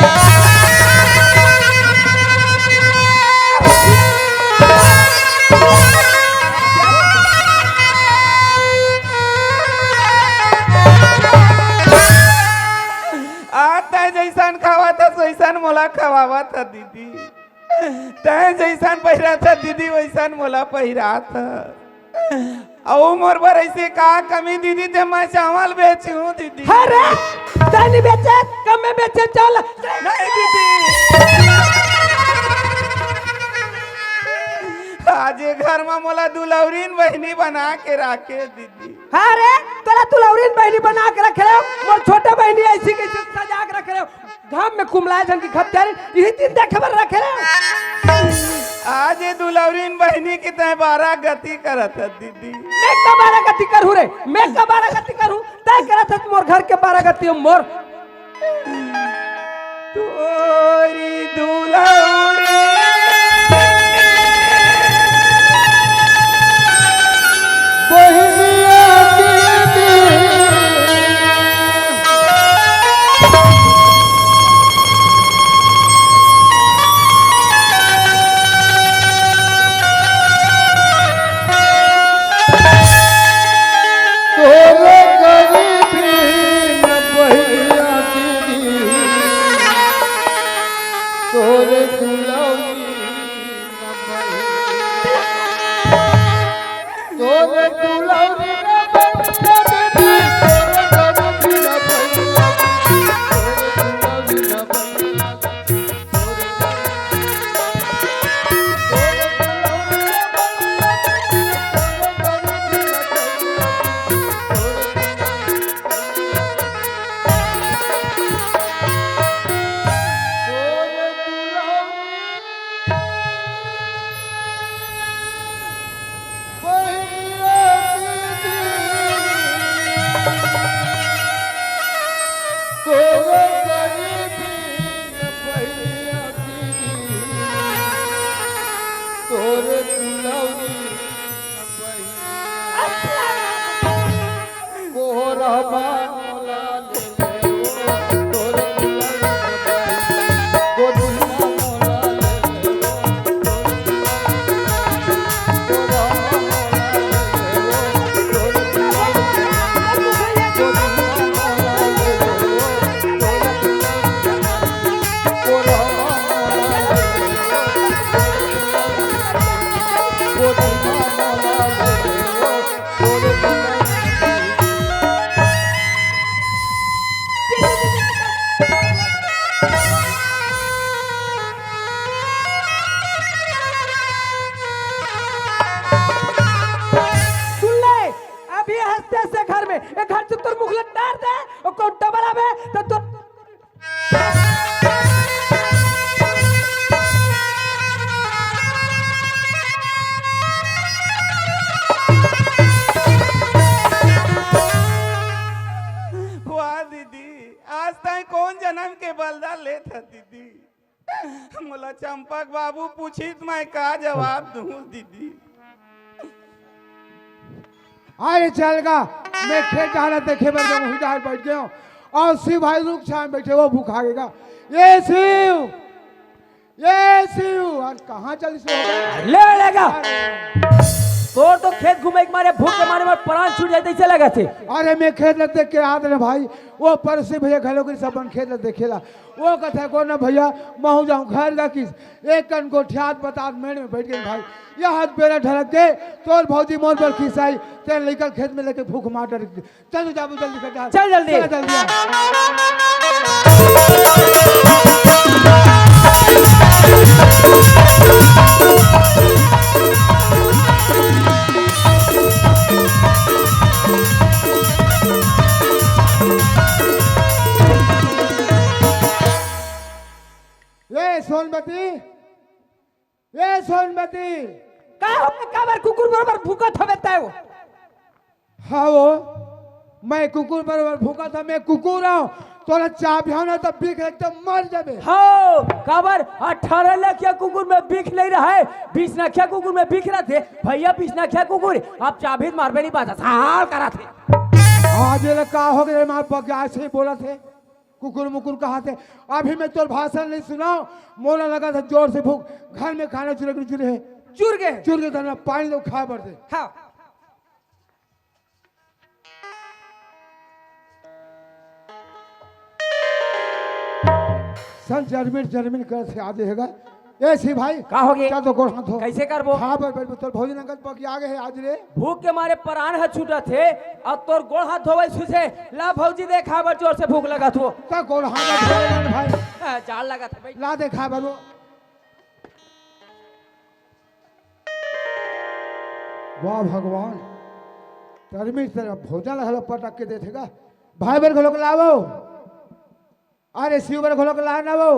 अन मोला खवावत ह दीदी। तैं जइसन पहिरत ह दीदी, वइसन मोला पहिरात ह। अउ मोर बर अइसे का कमी दीदी, ते मैं चावल बेचहूँ दीदी। अरे, तैं नइ बेचे, कम में बेचे चावल। नहीं दीदी। आज ये घर में मोला दुलौरीन बहिनी बना के राखे दीदी। हाँ रे, तोला दुलौरीन बहिनी बना के रखे हो, मोर छोटे बहिनी अइसी कइसे सजा के रखे हो। घाम में कुमलाए झन की खत्यारी, इही दिन देखे बर रखे रे। आज ये दुलौरीन बहिनी की तैं बारह गति करत ह दीदी। मैं का बारह गति करहूँ रे, मैं का बारह गति करहूँ, तैं करत हस मोर घर के बारह गति मोर। तोरी दुलौरी बहिनिया दीदी। तोरे गरीबी न बहिया दीदी, तोरे दुलौरी न बहिया, तोरे दुलौरी न बहिया दीदी, तोरे गरीबी न बहिया दीदी, तोरे दुलौरी न बहिया। तोरे दुलौरी न बहिया। कोहरा मोला ले ले ओ, तोरे दुलौरी न बहिया। गोदिया मोला ले ले ओ, तोरे दुलौरी न बहिया। कोहरा मोला ले ले ओ, तोरे दुलौरी न बहिया। गोदिया मोला ले ले ओ, तोरे दुलौरी न बहिया। सुन ले, अभी हंसते से घर में, एक घर से तोर मुख लग डार दे, और कौन डबल आवे, तो तोर वाह दीदी, आज तैं कौन जनम के बलदा लेत ह दीदी? मोला चंपक बाबू पूछित, मैं का जवाब दूं दीदी? अरे चल गा, मैं खेत डाहर देखे बर गए हूँ, डाहर बैठ गए हूँ। और शिव भाई रुख छांव में बैठे, वो भूखा गेगा। ये शिव, ये शिव, अरे कहाँ चलिस हो? ले लेगा। तोर तो खेत घूमे के मारे, भूख के मारे मोर प्राण छूट जाए, तइसे लगा थे। अरे मैं खेत ल देख के आत रहे भाई, वो परसी भैया घलो के सब मन खेत ल देखेला। वो कथे को ना भैया, महू जाऊं घर गा किस, एक कन गोठियात बतात मेड़ में बैठ गए भाई। यह हाथ बेरा ढलक के तोर भौजी मोर पर खिसाई, तेरे लइका खेत में लेके भूख मार डर। चल तू जाबू जल्दी कर, जा। चल जल्दी। चल जल्दी आ। ए सोनमती, ए सोनमती। का हो, काबर कुकुर बरोबर भूकत हवे तैं वो? हाँ वो, मैं कुकुर बरोबर भूकत हँव, मैं कुकुर हँव। तोला चाबिहांव ना त बिख एकदम मर जाबे। हाँ, काबर अठारह लखिया कुकुर में बिख नइ रहय, बीस नखिया कुकुर में बिख रथे। भैया बीस नखिया कुकुर, अब चाबही त मारबे नइ पाता, साल करत हे। आज ये ला का हो गए, मार बग्या से बोलत हे। कुकुर मुकुर कहाथे। अभी मैं तोर भाषण नइ सुनँव, मोला लगथे जोर से भूख, घर में खाना चुरा के चुरे हे। चुर गे। चुर गे धरना, पानी तो खाए बर दे। हाँ। सन जरमिन जरमिन करत हे, आदे हे गा। ए सिपाही, का होगे? चल तो गोड़ हाथ धो। कइसे करबो? हाँ, बर, बर, तोर भौजी नंगत बगिया गे हे आज रे। भूख के मारे परान ह छूटत हे, अउ तोर गोड़ हाथ धोवई सुझे। ला भौजी, देखा बर जोर से भूख लगत हो। त गोड़ हाथ धो ले भाई। हाँ, जाड़ लगत हे भाई। ला देखा बर वो। वाह भगवान, तरमी तरह भोजन घलो पटक के देथे गा। भाई बर घलो के लावो। अरे शिव बर घलो के ला ना वो।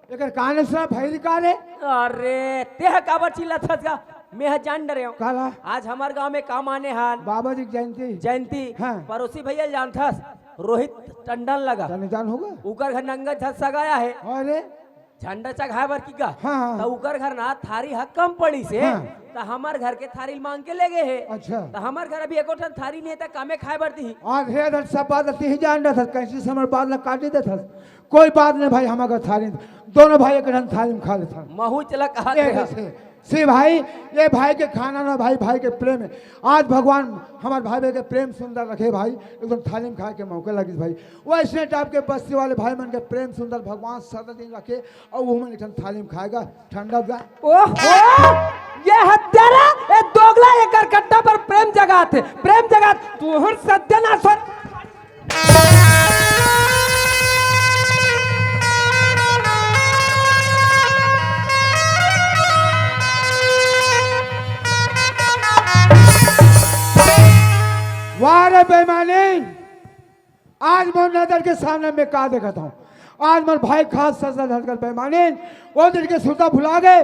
एकर कान से भैरी का रे? अरे, तेह काबर चिल्लाथस गा? मैं ह जान डरे हूँ। काला? आज हमर गांव में काम आने हान। बाबा जी की जयंती। जयंती। हाँ। पड़ोसी भैया जानथस, रोहित टंडन लगा। तने जान होगा? उकर घर नंगत झन सगाया हे। अरे। झंडा चघाए बर की गा? हाँ, हाँ। त उकर घर ना थारी ह कम पड़ी से, हाँ। त हमर घर के थारी मांग के ले गे हे। अच्छा। त हमर घर अभी एको ठन थारी नहीं हे, त कामे खाए बर दिही। आज हे धर सब बात तिही जान रहा था, कैसे समर बात ला काटी देता। कोई बात नहीं भाई, हमर घर थारी, दोनों भाई एक ठन थारी में खा लेता। महू चला कहा ए, थे। जैसे, से भाई, ये भाई के खाना ना भाई, भाई के प्रेम है। आज भगवान हमारे भाई, भाई के प्रेम सुंदर रखे भाई, एकदम थाली में खाए के मौका लगिस भाई। वैसने टाइप के बस्ती वाले भाई मन के प्रेम सुंदर भगवान सदा दिन रखे, अउ वो मन एक ठन थाली में खाएगा, ठंडा जा। ओहो, ये हत्यारा, ये दोगला, ये करकट्टा पर प्रेम जगात हे, प्रेम जगात, तुहर सत्यानाश हो। वाह रे बेईमानी, आज मोर नजर के सामने में का देखत हूँ? आज मोर भाई खास सजा धरकर बेईमानी, वो दिन के सुरता भुला गे।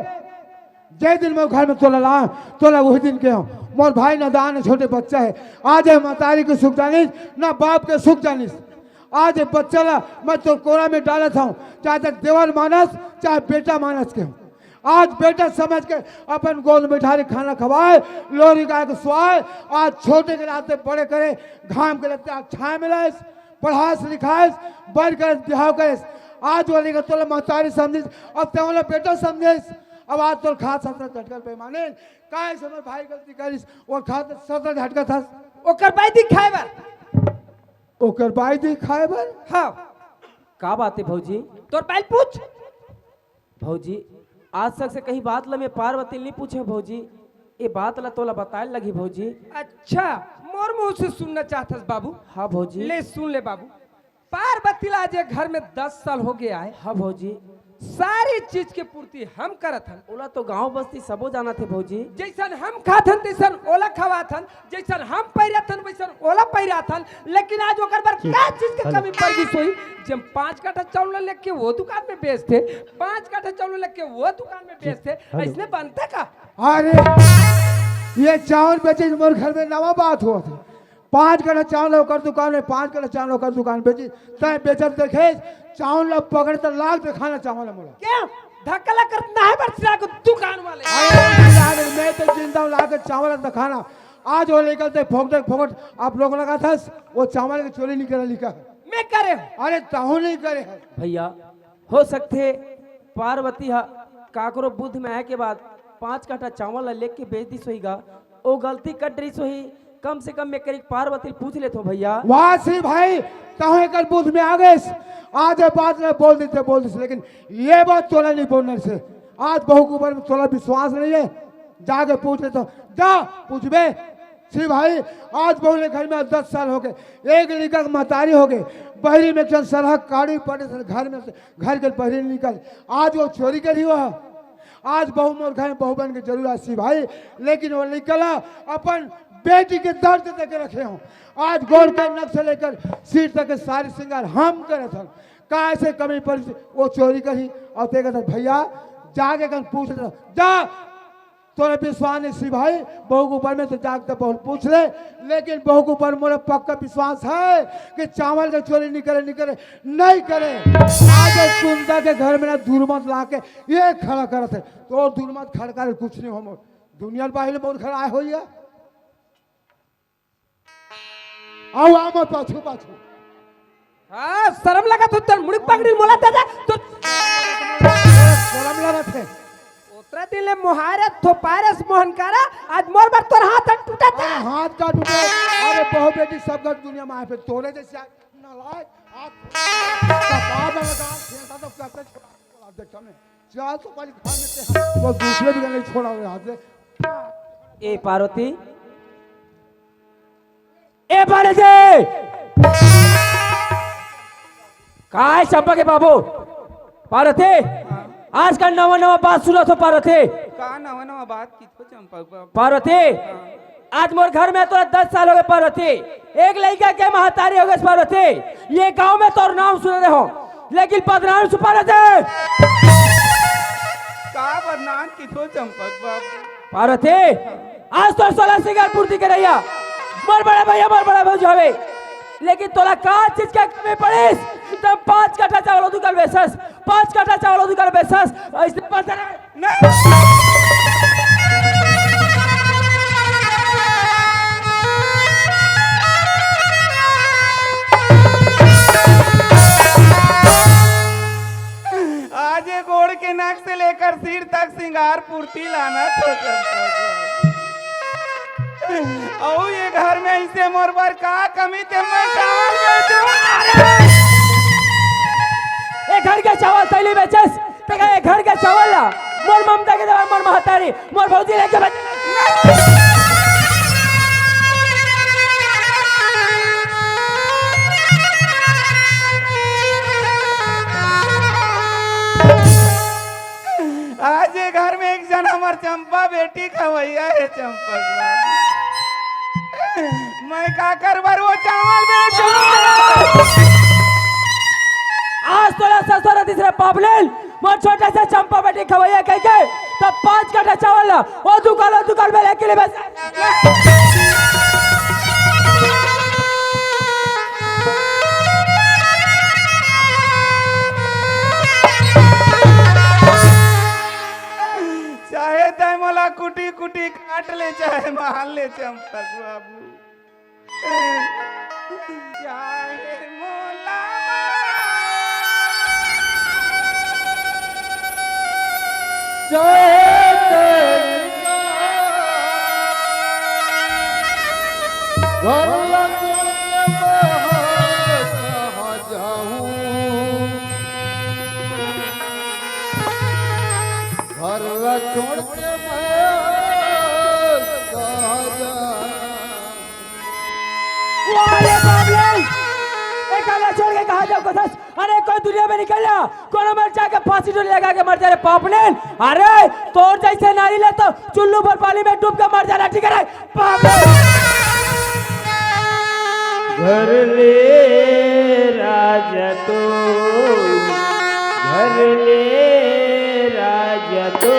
जे दिन मोर घर में तोला ला, तोला वही दिन के हूँ। मोर भाई नादान है, छोटे बच्चा है। आज ये मतारी के सुख जानिस, ना बाप के सुख जानिस। आज ये बच्चा ला मैं तोर कोरा में डालत हूँ, चाहे तो देवर मानस, चाहे बेटा मानस के हूँ। आज बेटा समझ के अपन गोद में बिठा के खाना खवाए, लोरी गाय को सुआए। आज छोटे के लाते बड़े करे, घाम के लगते आज छाया मिलाइस, पढ़ास लिखाइस, बड़ करस, बिहाव करस। आज वाली का तोला महतारी समझिस, अब ते वाला बेटा समझिस। अब आज तोर खास ससुर झटकल बेईमानी, काय समझ भाई गलती करिस, वो खास ससुर झटका था। ओकर बाई दी खाए बर। ओकर बाई दी खाए बर? हाँ। का बात है भौजी? तोर बाई पूछ। भौजी, आज तक से कहीं बात ला मैं पार्वती नहीं पूछे भौजी, ये बात ला तोला बताए लगी भौजी। अच्छा, मोर मुंह से सुनना चाहत हस बाबू? हाँ भौजी। ले सुन ले बाबू, पार्वती ला आज ये घर में दस साल हो गया है। हाँ भौजी। सारी चीज के पूर्ति हम करत हन। ओला तो गांव बस्ती सबो जानत हे भौजी। जैसन हम खात हन तैसन ओला खवात हन, जैसन हम पहिरत हन वैसन ओला पहिरात हन, लेकिन आज ओकर बर का चीज के कमी पड़ गई सोई? जब पाँच कट्ठा चावल लेके वो दुकान में बेचते, पाँच कट्ठा चावल लेके वो दुकान में बेचते, ऐसने बनता का? अरे, ये चावल बेचे मोर घर में नवा बात होत हे। पाँच कट्ठा चावल ओकर दुकान में, पाँच कट्ठा चावल ओकर दुकान बेची, तय बेचत देखे, चावल ला पकड़े त लाग दे खाना चावल मोला। क्या? धक्का ला करत ना है बरसिला को दुकान वाले। अरे, मैं तो जिंदा हूँ, लाग चावल ला खाना। आज वो लेकर ते फोकट फोकट आप लोग लगा था, वो चावल के चोरी नहीं करा लिखा। मैं करे हूँ। अरे, तहु नहीं करे है। भैया, हो सकथे पार्वती ह काकरो बुद्ध में आए के बाद पाँच कट्ठा चावल ला लेके बेच दिस होही गा, ओ गलती कर डरिस होही। कम से कम मैं करीक पार्वती ल पूछ लेथो भैया। वाह सी भाई, तहु एकर बुद्ध में आ गइस। आज ये बात ला बोल देते, बोल देते, लेकिन ये बात तोला नहीं बोलने से। आज बहू के ऊपर में तोला विश्वास नहीं है। जाके पूछ ले तो, जा पूछबे। सी भाई, आज बहू ले घर में दस साल हो गए, एक लड़का के महतारी हो गए, बहरी में एक जन सरहक काड़ी पड़े से घर में से, घर के बहरी नहीं निकल। आज वो चोरी करी हुआ। आज बहू मोर घर में बहू बन के जरूर आसी भाई, लेकिन वो निकला अपन बेटी के दर्द देके रखे हो। आज गोड़ के नख से लेकर सिर तक के सारे श्रृंगार हम करे थे। का ऐसे कमी पड़ी वो चोरी करी? और ते कहता, भैया जाके कन पूछ ले, जा तोरे विश्वास नहीं सी भाई, बहू के ऊपर में तो जाके तो बहुत पूछ ले, लेकिन बहू के ऊपर मोला पक्का विश्वास है कि चावल के चोरी नहीं करे, नहीं करे, नहीं करे। आज सुंदर के घर में ना दूर मत ला के ये खड़ा करत है, तो दूर मत खड़ा करे, कुछ नहीं हो मोर। दुनिया बाहर बहुत खड़ा आए हो ये। आओ, आओ, मत पाछू, पाछू। हाँ, शर्म लगत हो, तन मुड़ी पकड़ी मोला दादा, तो शर्म लगत है। ओतरा दिन ले मोहारे थोपारस मोहन कारा, आज मोर बर तोर हाथ टूटा था। अरे, हाथ का टूटे? अरे, बहू बेटी सब गत दुनिया में आए पे तोरे जैसे नालायक, आज कपार में लगा, खेलता तो कैसे छोड़ा, बोला, देखा मैं। चार सौ पाली खा लेते हैं, वो दूसरे भी नहीं छोड़ा हुआ हाथ से। ए पार्वती, ए पार्वती, का है चंपा के बाबू? पार्वती, आजकल नवा नवा बात सुनत हों पार्वती। का नवा नवा बात किथो चंपा के बाबू? पार्वती, हाँ। आज मोर घर में तोला दस साल हो गे पार्वती, एक लइका के महतारी हो गे पार्वती, ये गांव में तोर नाम सुने रहे हों, लेकिन बदनाम सु पार्वती। का बदनाम किथो चंपा के बाबू? पार्वती, आज तोर सोलह सिंगार पूर्ति के रहिया, मोर बड़े भैया, मोर बड़े भौजी हवे, लेकिन तोला का चीज के कमी पड़िस? तब पाँच कट्ठा चावल दू कल बेचस, पाँच कट्ठा चावल दू कल बेचस, ऐसे बस नहीं। आज ये गोड़ के नक से लेकर सिर तक सिंगार पूर्ति लाना तो चंपा। अउ ये घर में इसे मोर बर का कमी ते मैं चावल बेचूं? अरे! ये घर के चावल तैली बेचस, ते ये घर के चावल ला मोर ममता के दवा, मोर महतारी, मोर भौजी लेके बच। आज ये घर में एक जन हमर चंपा बेटी खवैया हे, चंपा के बाबू। मैं काकर बर वो चावल बेचूं? आज तोला ससुर तीसरे पाप लेल, मोर छोटे से चंपा बेटी खवैया कह के, तब पाँच कट्ठा चावल ला, वो दुकान, वो दुकान में लेके ले बस। चाहे तय मोला कुटी कुटी काट ले, चाहे मार ले चंपक बाबू। चाहे मोला चाहे तय घर लग कहाँ जाऊं, घर ला छोड़ के मैं कहाँ जाऊं? अरे बाप रे! एकर ला छोड़ के कहाँ जाऊं कथस? अरे कोई दुनिया में निकल जा, कोनो मर जाके फांसी डोरी लगा के मर जा रे पापलेन। अरे तोर जैसे नारी ले तो चुल्लू भर पानी में डूब के मर जाना ठीक है रे पापलेन। घर ले राजा तो, घर ले राजा तो।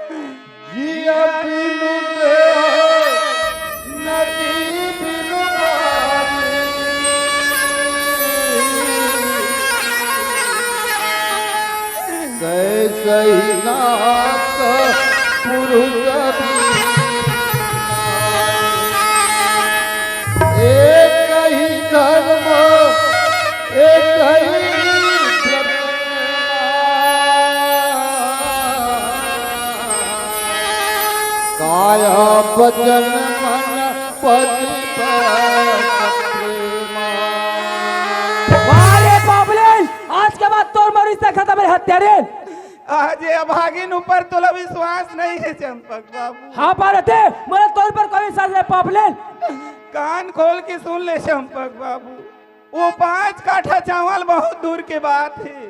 जिया बिनु देह, नदी बिनु पानी। सै सही नाथ पुरुष बिनु। एक ही धर्म, एक ही प्रभु। काया वचन मन पति पर प्रेमा। वाह रे बाबलेन, आज के बाद तोर मरी से खत्म है हत्यारे। आज ये अभागिन ऊपर तोला विश्वास नहीं है चंपक बाबू। हाँ पार्वती, मोला तोर पर कोई विश्वास नहीं पापलेन। कान खोल के सुन ले चंपक बाबू, वो पाँच काठा चावल बहुत दूर के बात है।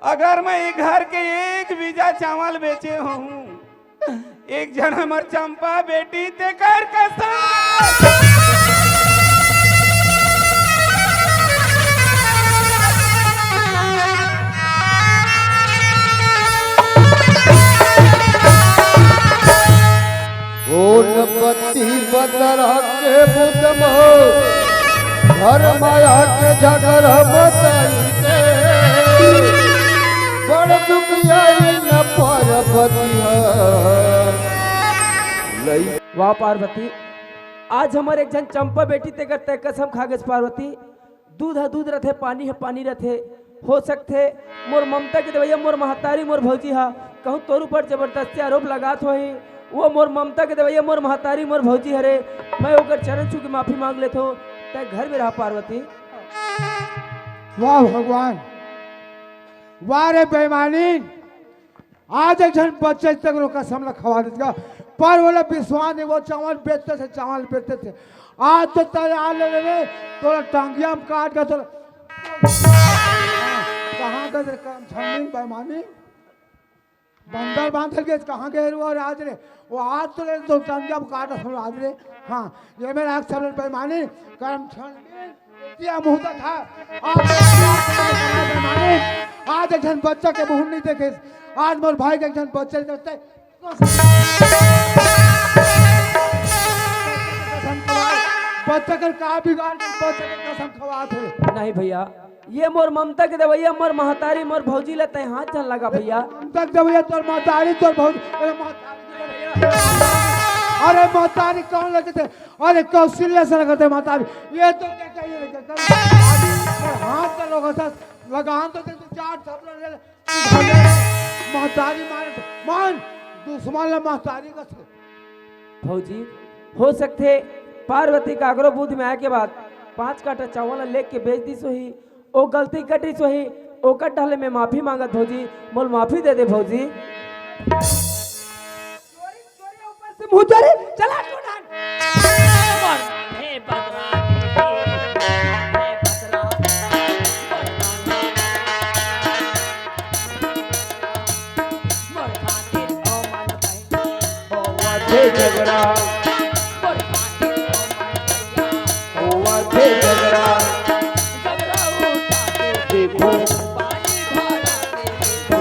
अगर मैं ये घर के एक बीजा चावल बेचे हूँ, एक झन हमर चंपा बेटी तेकर कसम। कोन पति बदरा के मुदम हो, घर माया के झगड़ा बताई दे। बड़ दुखियाई न पार्वती है। लई वाह पार्वती, आज हमर एक झन चंपा बेटी तेकर तय कसम खा गेस पार्वती। दूध ह दूध रथे, पानी ह पानी रथे। हो सकथे मोर ममता के देवइया मोर महतारी मोर भौजी ह कहूँ तोर ऊपर जबरदस्ती आरोप लगात होही। वो मोर ममता के देवइया मोर महतारी मोर भौजी हरे, मैं ओकर चरण छू के माफी मांग लेथों। तय घर में रह पार्वती। वाह भगवान, वाह रे बेईमानी। आज एक झन बच्चा तक रो कसम ला खवा देत का, पर ओला विश्वास नहीं, वो चावल बेचते थे, चावल बेचते थे। आज तो तैयार ले ले, तोला टांगिया में काट के तोला कहाँ गए रे करम छानी बेईमानी? बंदर बांधल के कहाँ गए रे वो आज रे? वो आज तो ले तो टांगिया में काट हम आज रे। हाँ, ये मेरा अक्षर बेईमानी, करम छानी। दिया मुहूर्त था। आज, आज एक झन बच्चा के मुहूर्त नहीं देखे। आज मोर भाई के एक झन बच्चा नहीं देखते। बच्चा के का बिगाड़ के बच्चा के कसम खवात है। नहीं भैया, ये मोर ममता के देवैया, मोर महतारी, मोर भौजी ला तय हाथ झन लगा भैया। ममता के देवैया, तोर महतारी, तोर भौजी, अरे महतारी, अरे महतारी कौन लगते? अरे कौशल्या से लगते महतारी, ये तो क्या चाहिए? हाथ का लोग लगान तो दे, चार थपड़ा ले ले। महतारी मारे, मान दुश्मन ला महतारी कथे। भौजी, हो सकथे पार्वती काकरो बुद्धि में आए के बाद पाँच काठा चावल ला लेके बेच दिस होही, ओ गलती कटिस होही, ओकर ढाले में माफी मांगत भौजी, मोल माफी दे दे भौजी। चोरी, चोरी ऊपर से मुंह चोरी, चला टूटन। हे बदरा, हे बदरा, मोर खातिर ओ मन बहन। होवथे झगड़ा, मोर खातिर ओ मन बहन। होवथे झगड़ा, झगड़ा उठा के देखो। पानी भरा के देखो।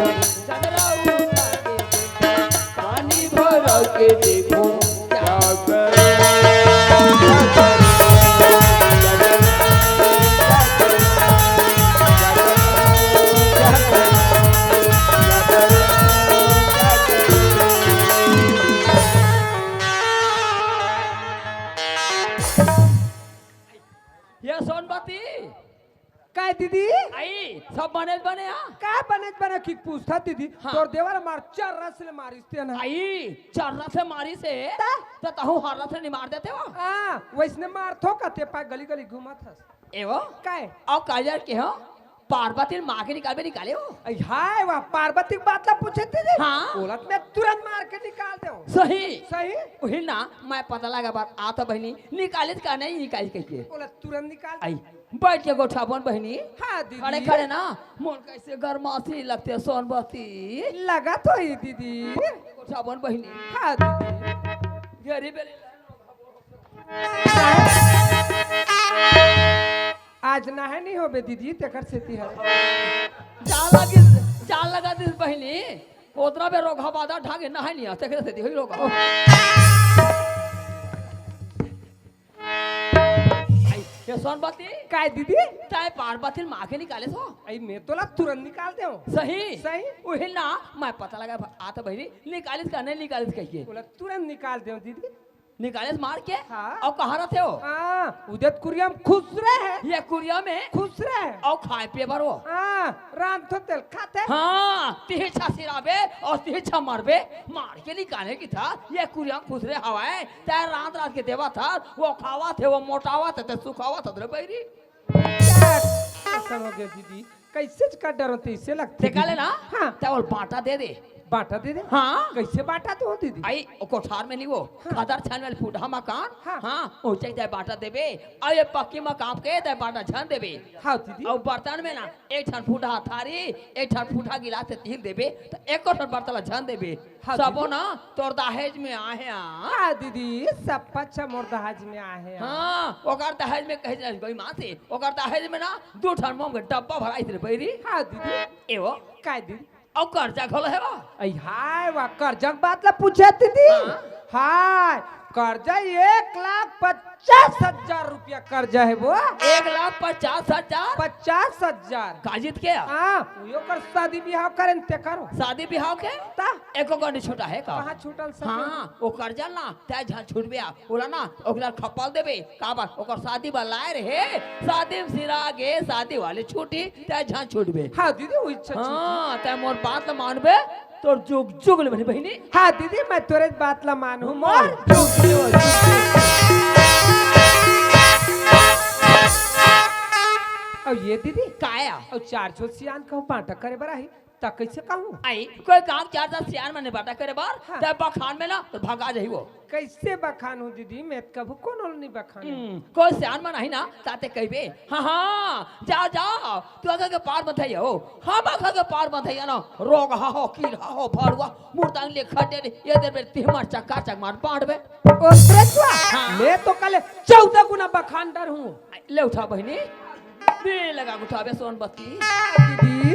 पानी भरा के देखो, क्या करूं, क्या करूं, क्या करूं, क्या करूं, क्या करूं, क्या करूं, क्या करूं, क्या करूं, क्या करूं। ये सोनबती, काय दीदी? आई, सब बने बने, हाँ? का बने बने की पूछता दीदी? हाँ। तोर देवर मार चर्रा से मारिस ते ना। आई, चर्रा से मारिस हे? ता? त तहु हर्रा से निमार देते हो? हाँ, वैसने मारथों कते पाए गली गली घूमत हस। ए वो? काय? अउ काजर के हो? पार्वती माँ के निकाल भी निकाले हो? आई हाय, वाह, पार्वती के बात ला पूछे थे जी? हाँ। ओला त मैं तुरंत मार के निकाल देवों। सही। सही? वही ना, मैं पता लगा बात, आ तो बहनी, निकालिस का नहीं निकालिस कहिके। ओला तुरंत निकाल दे। आई, बैठ के गोठियाबोन बहिनी। हाँ, दीदी। खड़े खड़े ना, मोर कैसे गरमासी लगथे सोनबती। लगा तो ही, दीदी। गोठियाबोन बहिनी। हाँ, दीदी। घेरी बेली। आज नहाए नहीं होबे, दीदी, तेकर सेती हर। जान लगिस, जान लगा दिस बहिनी। ओतरा बे रोगहा बादर ढागे नहाय नइ आय, तेकरे सेती होही रोगहा। आई, ये सोनबती। काय दीदी? तैं पारबती ल मार के निकालेस हो? आई, मैं तोला तुरंत निकाल देंव। सही? सही। उही ना, मैं पता लगा, आ तो बहिनी, निकालिस का नइ निकालिस कहिके। ओला तुरंत निकाल देंव दीदी। निकालेस मार के? हाँ। अउ कहाँ रहिथे वो? हाँ, उदय कुरिया म खुसरे हे। ये कुरिया म? खुसरे हे। अउ खाय पिये बर वो? हाँ, रांधथे तेला खाथे। हाँ, तिही छा सिराबे अउ तिही छा मरबे। मार के निकाले कथस, ये कुरिया म खुसरे हवय, तैं रांध रांध के देवत हस, वो खावत हे, वो मोटावत हे, तैं सुखावत हस रे बइरी। अइसन होगे दीदी, कइसे च कर डरो तइसे लगथे तेकर ले दीदी। ना, हाँ। तैं ओला बांटा दे दे। बांटा दे दे? हाँ। कइसे बांटा तो हो दीदी? आई, ओ कोठार म नइ वो, हाँ। खदर छान वाले फूटहा मकान, हाँ। हाँ, ओ चाही तैं बांटा देबे। अउ ये पक्की मकान के तैं बांटा झन देबे। हाँ दीदी। अउ बर्तन म ना, एक ठन फूटहा थारी, एक ठन फूटहा गिलास तैं तिही ल देबे, त एको ठन बर्तन ला झन देबे। हाँ, सबो दीदी। ना तोर दहेज म आय हे, हाँ। हाँ, दीदी, सब पक्का मोर दहेज म आय हे, हाँ। हाँ, ओकर दहेज म कहे जाय, कोई माँ से, ओकर दहेज म ना दू ठन मोम के डब्बा भराइस रे बइरी। हाँ, दीदी। ए वो। काय दीदी? अउ करजा घलो हे वो। अई हाय, वो करजा के बात ला पूछे दीदी। हाँ। हाय, करजा एक लाख पचास हजार रुपया करजा हे वो। एक लाख पचास हजार? पचास हजार। काजित के? हाँ, उही ओकर शादी बिहाव करेन तेकर। शादी बिहाव के? त? एको गंडी छूटा हे का? कहाँ छूटल सके? हाँ, ओ करजा ना, तैं झन छूटबे आ। ओला ना, ओकरा खपल देबे। काबर? ओकर शादी बर लाय रहे, शादी म सिरा गे, शादी वाले छूटी, तैं झन छूटबे। हाँ दीदी, वो इच्छा छूटी। हाँ, तैं मोर बात ला मानबे, तोर जुग जुग ले बनी बहिनी। हाँ दीदी, मैं तोरे बात ला मानहूँ मोर। अउ ये दीदी? काय? अउ चार झो सियान कहूँ बांटा करे बर आही, त कइसे कहूँ? आई, कोई गाँव चार झन सियान मन बांटा करे बर, हाँ। तैं बखानबे ना, त भगा जाही वो। कइसे बखानहूँ दीदी, मैं त कभू कोनो ल नइ बखानहूँ। हम्म, कोई सियान मन आही ना, त तैं कहिबे, हाँ, हाँ, जा, जा, तैं आखा के पार मत अइहा हो, हम आखा के पार मत अइहा ना, रोगहा हो, कीरहा हो, भड़ुआ, मुर्दांग ले खटे रे, ये दे बेर तिही मार चक्का चक मार बांटबे। ओ प्रेतवा, हाँ। मैं तो काले चौदह गुना बखान डरहूँ। ले उठा बहिनी, दे लगा उठाबे सोनबती। दीदी।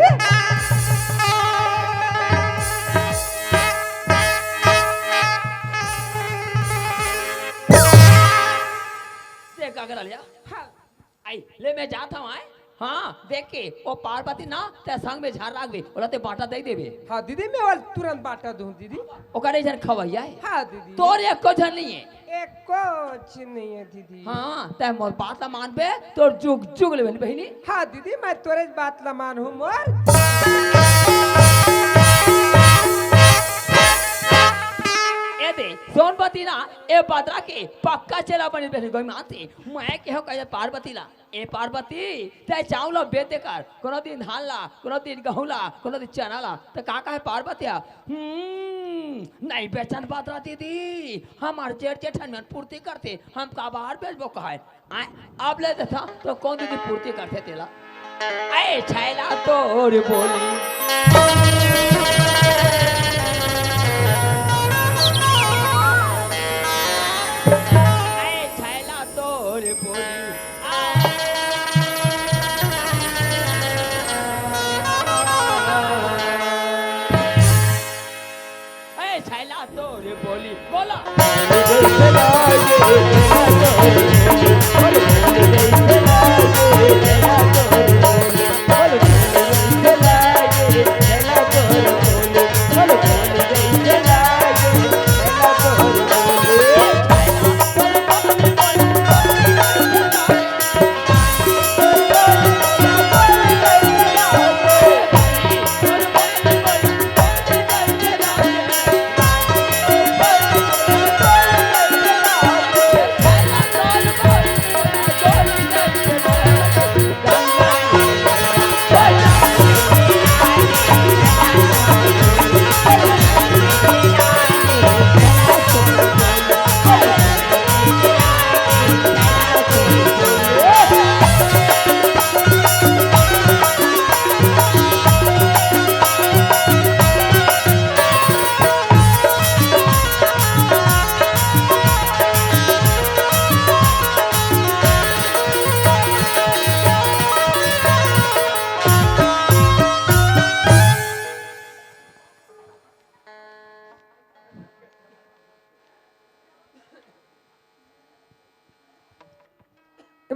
दे का करा लिया? हाँ। आई, ले मैं जात हँव, आय। हाँ, देख के, ओ पारबती ना, तैं संग म झन राखबे, ओला तैं बांटा दे देबे। हाँ दीदी, मैं ओला तुरंत बांटा दूँ दीदी। ओकर एक झन खवइया हे। हाँ दीदी। तोर एको झन नइ हे। एको झन नइ हे दीदी। हाँ, तैं मोर बात ला मानबे, तोर जुग जुग ले बनी बहिनी। हाँ दीदी, मैं तोरे बात ला मानहूँ मोर। ए दे, सोनबती ना, ए बदरा के पक्का चेला बनी बहिनी, गोई मानती। मैं केहेंव कहे पारबती ला, ए पारबती, तैं चाँउर ला बेचे कर, कोनो दिन धान ला, कोनो दिन गहूँ ला, कोनो दिन चना ला, त का कहे पारबती ह? हम्म, नइ बेचन बदरा दीदी, हमर जेठ जेठानी मन पूर्ति करथे, हम काबर बेचबो कहे? आय, अब ले देथँव, त कोन दीदी पूर्ति करथे तेला? ए छैला तोर बोली। ए छैला तोर बोली। ए छैला तोर बोली, बोला।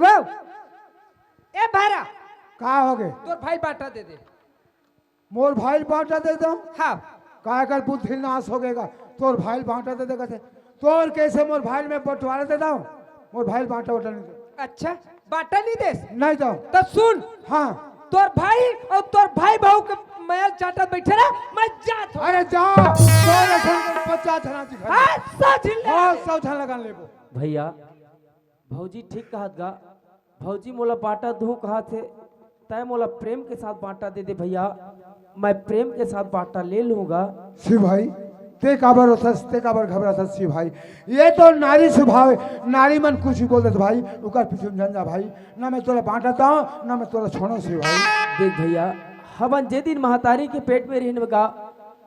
वो, ए भारा, का होगे? तोर भाई बांटा दे दे। मोर भाई बांटा दे दो? हाँ। काय कर बुद्धि नाश होगे गा? तोर भाई बांटा दे दे कथे। तोर कैसे मोर भाई में बंटवारा दे दो? मोर भाई बांटा वाटा नहीं दो। अच्छा, बांटा नहीं देस? नहीं दो। तो सुन। हाँ। तोर भाई अउ तोर भाई बहू के मया चाटा बैठे रह, मैं जात हूँ। अरे जा, तोर ऐसा पचास झना दिखा। हाँ, सौ झिल्ला। हाँ, सौ झन लगा लेबो। भैया, भौजी ठीक कहत गा, भौजी मोला बांटा दूँ कहत हे, तैं मोला प्रेम के साथ बांटा दे दे भैया, मैं प्रेम के साथ बांटा ले लूँगा। शिव भाई, ते काबर होथस, ते काबर घबराथस शिव भाई? ये तो नारी स्वभाव है, नारी मन कुछ भी बोल देत भाई, ओकर पीछे में झन जा भाई, ना मैं तोला बांटत हूँ, ना मैं तोला छोड़ो शिव भाई। देख भैया, हमन जे दिन महतारी के पेट में रहिन गा,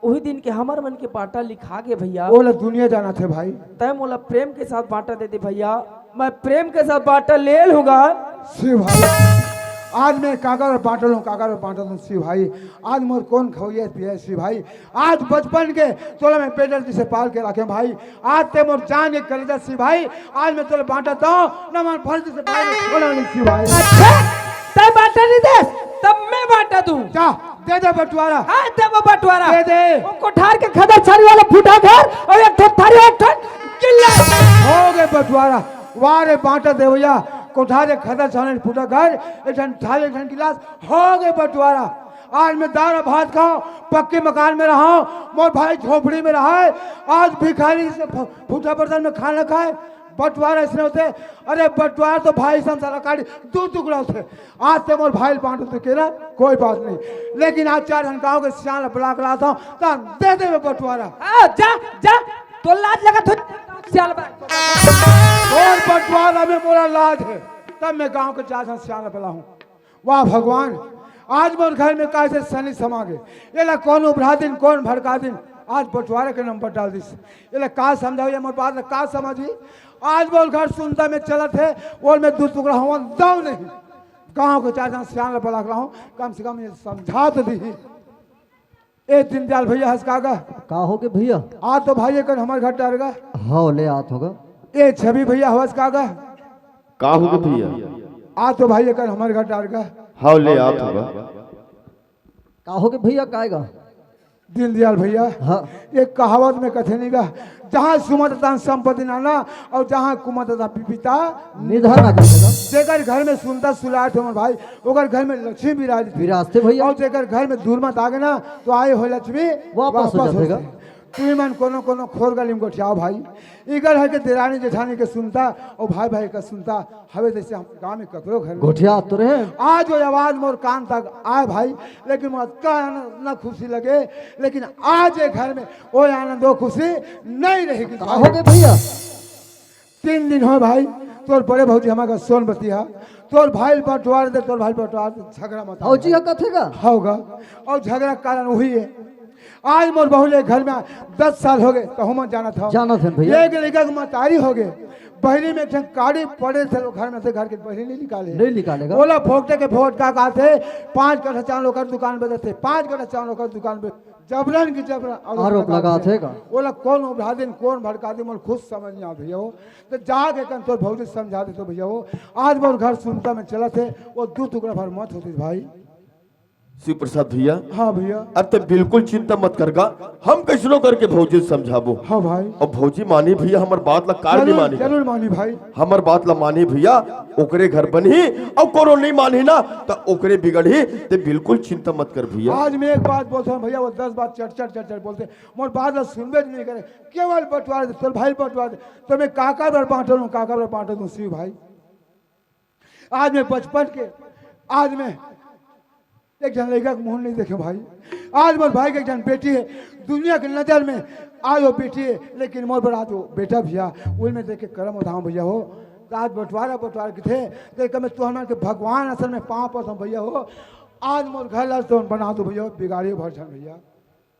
उही दिन के हमर मन के बांटा लिखा गे भैया। ओला दुनिया जानत हे भाई। तैं मोला प्रेम के साथ बांटा दे दे भैया, मैं प्रेम के साथ बांटा ले लूँगा। शिव भाई, आज मैं काकर बांट लूँ, काकर बांट लूँ शिव भाई। आज मोर कौन खवैया पिया शिव भाई। आज बचपन के तोला मैं बेटा जैसे पाल के रखे भाई। आज ते मोर जान के करेजा शिव भाई। आज मैं तोला बांटत हूँ, ना मन फर्ज से भाई, छोड़ा नहीं शिव भाई। अच्छा, तैं बांटा नहीं देस, तब मैं बांटा दूँ। जा, दे दे बंटवारा। हाँ, देबो बंटवारा। दे दे। वो कोठार के खदर छानी वाला फूटा घर अउ एक ठो थारी, एक ठो गिलास। होगे बंटवारा। वाह रे बांटा देवैया, कोठार के खदर छानी फूटा घर, एक ठन थारी, एक ठन गिलास, होगे बंटवारा। आज मैं दार भात खाऊं, पक्के मकान में रहा हूं, मोर भाई झोपड़ी में रहा है। आज भिखारी से फू-, फूटा बर्तन में खाना खाए। बंटवारा इसने होथे, अरे बंटवारा तो भाई संसार काटी दू टुकड़ा होथे। आज ते मोर भाई बांट होथे के ना, कोई बात नहीं, लेकिन आज चार झन गांव के सियान ला बला के लात हूं, त दे देबे बंटवारा। हाँ, जा, जा, तो लाज लगत हो, सियान बा। मोर बंटवारा में मोला लाज है, तब मैं गांव के चार झन सियान ला बलाहूं। वाह भगवान, आज मोर घर में कैसे शनि समा गे। एला कौन उभरा दिन, कौन भड़का दिन, आज बंटवारा के नंबर डाल दिस। एला का समझाओ, ये मोर बात ला का समझी? आज मोर घर सुनता में चलत है, और मैं दू टुकड़ा होवन दव नहीं। गांव के चार झन सियान ला बला के लाहूं, कम से कम ये समझा तो दी। ए दीनदयाल भैया हस का गा? का होगे भैया? आ तो भाई एकर हमर घर डर गा। हव, ले आत होगा। ए छवि भैया हवस का गा? का होगे भैया? आ तो भाई एकर हमर घर डर गा। हव, ले आत होगा। का होगे भैया, काय गा? दीनदयाल भैया, हाँ। एक कहावत में कथे नहीं गा, जहाँ सुमत तहाँ संपत्ति नाना और जहाँ कुमत तहाँ पिपिता निधन आ जाएगा। जेकर घर में सुनता सुलाट हो भाई, ओकर घर में लक्ष्मी विराज थी। विराज थे भैया। और जेकर घर में दूर मत आगे ना, तो आए हो लक्ष्मी वापस हो वापस जाते हो। गा। तुम मन कोनो कोनो खोर गली में गोठियाओ भाई, इगर है के देरानी जेठानी के सुनता और भाई भाई का सुनता, हवे जैसे हम गांव में ककरो घर में। गोठिया तो रहे। आज वो आवाज मोर कान तक आए भाई, लेकिन मोर कान ना खुशी लगे, लेकिन आज ये घर में वो आनंद, वो खुशी नहीं रहेगी। का होगे भैया? तीन दिन हो भाई, तोर बड़े भौजी हमारे सोन बतिया, तोर भाई बंटवार दे, तोर भाई बंटवार दे, झगड़ा मत। भौजी हा कथे गा? होगा। और झगड़ा के कारण वही है। आज मोर बहू ले घर में दस साल होगे, तो हम जानत हव। जानत हन भैया। एक लड़का के मतारी होगे, बहिनी में एक ठन काड़ी पड़े थे, घर में से घर के बहिनी नहीं निकाले। नहीं निकालेगा। ओला फोकटे के फोकट का कहथे, पाँच कट्ठा चावल ओकर दुकान पे देथे, पाँच कट्ठा चावल ओकर दुकान पे, जबरन की जबरन आरोप आरोप लगा लगाथे। थे का? ओला कौन उभरा दिन, कौन भड़का दिन, मोला खुद समझ नहीं आत भैया हो। तो जाके कन तोर भौजी समझा दे तो भैया हो, आज मोर घर सुनता में चलत है, वो दू टुकड़ा भर मत होती भाई। शिव प्रसाद भैया। हाँ भैया। अरे ते बिल्कुल चिंता मत कर गा, हम कैसनो करके भौजी ल समझाबो। हाँ भाई। और भौजी मानी भैया, हमर बात ला कार नहीं जरूर, मानी। जरूर मानी भाई। हमर बात ला मानी भैया, ओकरे घर बनही, और कोनो नहीं मानी ना, त ओकरे बिगड़ही। ते बिल्कुल चिंता मत कर भैया। आज मैं एक बात बोलता हूँ भैया, वो दस बात चट चट चट चट बोलते, मोर बात ला सुनबे नहीं करे, केवल बंटवार दे, तोर भाई बंटवार दे, तो मैं काका बर बांट लूँ, काका बर बांट दूँ शिव भाई। आज मैं बचपन के, आज मैं एक झन लड़का के मुंह नहीं देखे भाई। आज मोर भाई के एक झन बेटी है, दुनिया के नजर में आज वो बेटी है, लेकिन मोर बर आज वो बेटा भैया, उनमें देख के करम उठाऊं भैया हो। आज बंटवारा बंटवारा किथे, देख मैं तोहर मन के भगवान असन में पाँव पड़ता हूँ भैया हो। आज मोर घर ला तो बना दो भैया हो, बिगाड़ी भर झन भैया।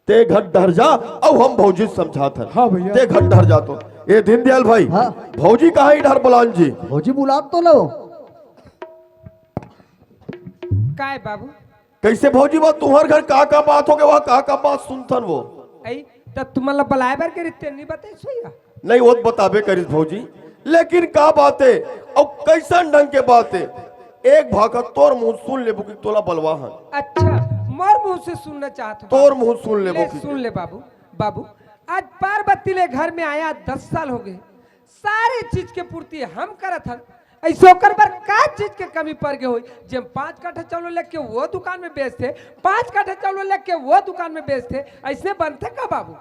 ते घर डहर जा, अउ हम भौजी समझात हन। हाँ भैया। ते घर डहर जा तो। ए दीनदयाल भाई, हाँ। भौजी कहाँ इधर बुलान जी? भौजी बुलात तो लो। काय बाबू? कैसे भौजी बा, तुम्हर घर का का बात होगे, वहाँ का का बात सुनथन वो? आई, तब तुमन ला बुलाए बर के रिते नहीं बताइस भैया? नहीं, वो तो बताबे करिस भौजी, लेकिन का बात है, अउ कइसन ढंग के बात हे? एक भाखा तोर मुंह सुन लेबो कि तोला बलवा हन। अच्छा, मोर मुंह से सुनना चाहत हस? तोर मुंह सुन लेबो ले, कि सुन ले बाबू। बाबू, आज पार्वती ले घर में आया दस साल हो गए, सारे चीज के पूर्ति हम करत हन, अइसे ओकर बर का चीज के कमी पड़ गए होई? जेम पांच कट्ठा चावल लेके वो दुकान में बेचथे, पांच कट्ठा चावल लेके वो दुकान में बेचथे, अइसे बनथे का बाबू?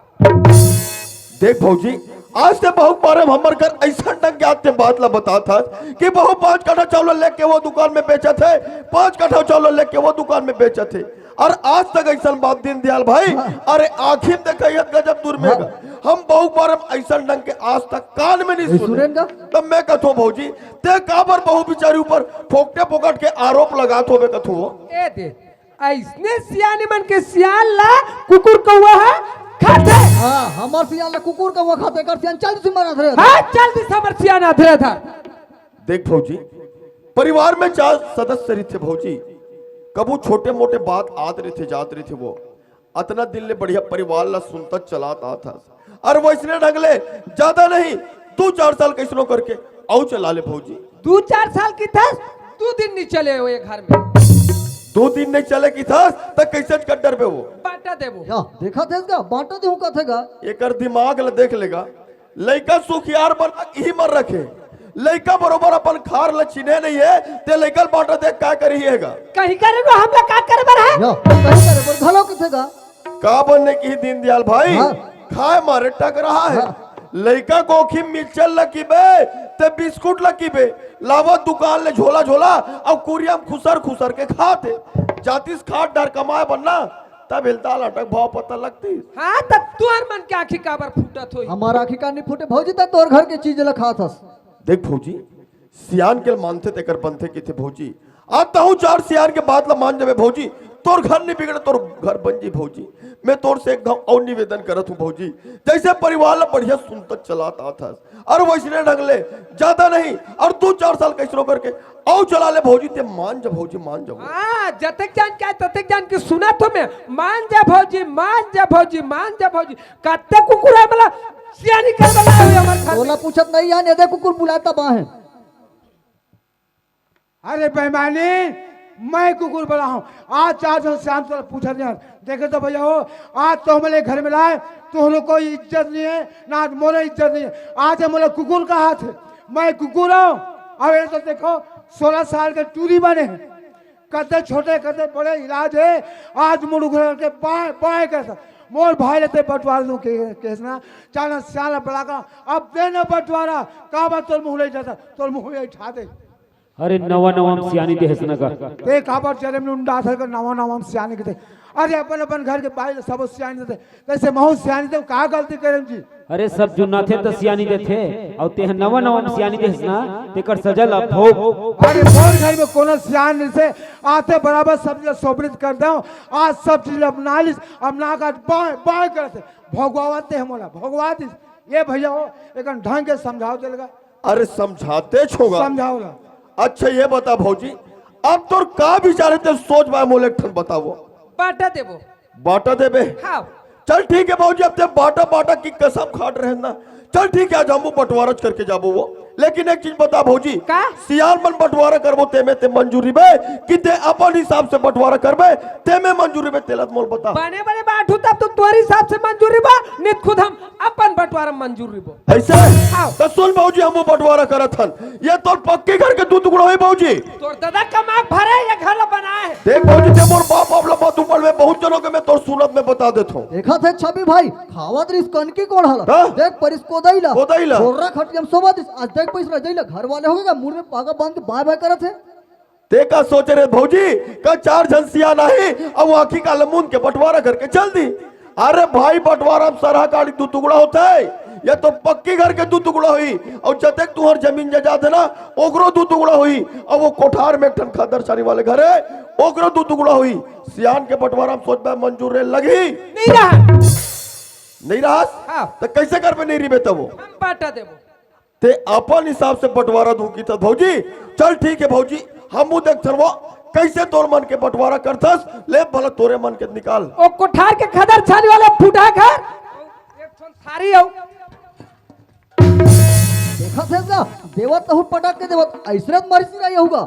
देख भौजी, आज ते बहू के बारे में हमर घर अइसन ढंग के आते बात ला बतात हस कि बहू पांच कट्ठा चावल लेके वो दुकान में बेचत हे, पांच कट्ठा चावल लेके वो दुकान में बेचत हे। अउ आज तक अइसन बात दीनदयाल भाई, हाँ। अरे आँखी में देखा ये गजब दूर में हाँ। गा। हम बहू के बारे में अइसन ढंग के आज तक कान में नहीं ए, सुने। सुनेन गा? तब मैं कथों भौजी, ते काबर बहू बिचारी ऊपर फोकटे फोकट के आरोप लगात होबे कथों? ए दे, अइसने सियानी मन के सियान ला कुकुर कौवा ह खाथे। हाँ, हमर सियान ला कुकुर कौवा खाथे, एकर सियान चल दिस हमर अधरे अधर। हाँ, चल दिस हमर सियान अधरे अधर। देख भौजी, परिवार में चार सदस्य रहिथे भौजी, कभू छोटे मोटे बात आत रहिथे जात रहिथे वो, अतना दिन ले बढ़िया परिवार ला सुनता चलात आत हस। अउ वइसने ढंग ले ज्यादा नहीं, दू चार साल कइसनो करके अउ चला ले भौजी। दू चार साल किथस, दू दिन नहीं चले हो ये घर में। दू दिन नहीं चले किथस, त कइसे कर डरबे वो? बांटा देबो। या, देखत हस गा, बांटा देहूं कथे गा। एकर दिमाग ला देख ले गा। लइका सुखियार बना के ही मर रखे। लइका बरोबर अपन खार ल चिन्हे नहीं हे, ते लइका ल बांटा दे का करिही हे गा? कहीं करे नो हमला का करे बर हे? या, कहीं करे बर घलो कथे गा। का बनने की दीनदयाल भाई? हाँ। खाए मारे टक रहा है। हाँ। लइका गोखी मिक्सचर ल किबे, ते बिस्कुट ल किबे, लावा दुकान ले झोला झोला, अउ कुरिया म खुसर खुसर के खाते। जातिस खाट डार कमाए बनना, तब हिलता लटक भाव पता लगती। हाँ, त तुहर मन के आँखी काबर फूटत होई? हमर आँखी का नहीं फूटे भौजी, त तोर घर के चीज ल खात हस। देख भौजी, सियान के मानथे तेकर बनथे किथे भौजी। आज तहूँ चार सियान के बात ल मान जाबे भौजी, तोर घर नहीं बिगड़े, तोर घर बन जी भौजी। मैं तोर से एक घाव अउ निवेदन करत हूँ भौजी, जइसे परिवार ल बढ़िया सुनता चलात आत हस, अउ वइसने ढंग ले ज्यादा नहीं, अउ दू चार साल कइसनो करके अउ चला ले भौजी, ते मान जा भौजी, मान जा। हाँ, जतेक जान के आए, ततेक जान के सुनत हों मैं, मान जा भौजी, मान जा भौजी, मान जा भौजी। कत्ते कुकुर हे, मतलब, सियानी कर बना हुई हमर घर में। ओला पूछत नहीं यार, ये दे कुकुर बुलाता बा हे। अरे बेईमानी, मैं कुकुर बलाहूँ? आज चार झन सियान तोला पूछत नहीं। देखे तो भैया हो, आज तो हमरे घर में लाए, तोहरो कोई इज्जत नहीं हे, ना आज मोरे इज्जत नहीं हे। आज मोला कुकुर कहत हे, मैं कुकुर हूँ? अब ये तो देखो, सोलह साल के टूरी बने हे, कते छोटे कते बड़े इलाज हे। आज मुड़ उघर के बाय बाय करत हे, मोर भाई ल ते बंटवारा दूँ के, केस ना, चाला सियान बला का, अब दे ना बंटवारा, काबर तोर मुँह नहीं जाता, तोर मुँह में उठा दे। अरे नवा नवा म सियानी देहस न गा। ते काबर जरे में उंडा असल कर नवा नवा म सियानी कथे। अरे अपन अपन घर के बाई ल सबो सियानी देथे। तइसे महूँ सियानी देहूँ, का गलती करेन जी? अरे सब जुन्नाथे त सियानी देथे, अउ तेह नवा नवा म सियानी देहस ना, तेकर सजा ल भोग। अरे मोर घर में कोनो सियान नइसे, आते बराबर सब ल सोपरित कर देहूँ। आज सब चीज अपना लिस, अपना का बाय बाय करत हे। भोगवावत हे मोला, भोगवा दिस। ये भैया हो, एकन ढंग के समझाव तेला गा। अरे समझाते छोगा। समझाव ला। अच्छा ये बता भौजी, अब तोर का विचार हे, ते सोच बाय मोला एक ठन बतावो। बांटा देबो। बांटा देबे? हाँ। चल ठीक हे भौजी, अब ते बांटा बांटा की कसम खात रहे ना। चल ठीक हे, आज हमू बंटवारा करके जाबो वो। लेकिन एक चीज बता भौजी, का? सियान मन बंटवारा करबो, तेमे ते मंजूर रहिबे कि ते अपन हिसाब से बंटवारा करबे, तेमे मंजूर रहिबे, तेला मोला बता। बने बने बांटहूँ तब तो तोर हिसाब से मंजूर रहिबो, नहीं त खुद हम अपन बंटवारा मंजूर रहिबो। अइसे? हाँ। त सुन भौजी, हमू बंटवारा करत हन। ये तोर पक्की घर के दू टुकड़ा होही भौजी। तोर ददा कमा के भरे ये घर ला बनाए हे। देख भौजी, ते मोर बाप, बाप ला बात ऊपर में बहुत जनों के मैं तोर सुनत में बता देत हूँ। देखत हे छवि भाई, खावत रहिस कनकी कोड़हा ला। हाँ? देख परिस कोदई ला। कोदई ला। बोर्रा खटिया म सोवा दिस, आज देख परिस रजई ला। घर वाले होगे गा, मुड़ में पागा बांध के बाय बाय करत हे। ते का सोचे रहे भौजी, का चार झन सियान आही, अउ आँखी काला मूंद के बंटवारा करके चल दी। अरे भाई, बंटवारा म सरहा काड़ी दू टुकड़ा होथे, ये तो पक्की घर के दू टुकड़ा होही, अउ जतेक तुहर जमीन जायदाद हे ना, ओकरो दू टुकड़ा होही, अउ वो कोठार में एक ठन खद्दर छानी वाले घर हे, ओकरो दू टुकड़ा होही। सियान के बंटवारा म सोच बाय मंजूर रहे लगही। नहीं रहा। नहीं रहस? हाँ। त कइसे करबे नहीं रहिबे तब वो? हम बांटा देबो। ते अपन हिसाब से बंटवारा दूँ किथस भौजी। चल ठीक हे भौजी, हमू देखथन वो कइसे तोर मन के बंटवारा करथस। ले भला तोरे मन के निकाल। ओ कोठार के खद्दर छानी वाले फूटा घर। एक ठन थारी हो। देखत हस गा, देवत तहूँ पटक के देवत, अइसने मारी सिराही होगा।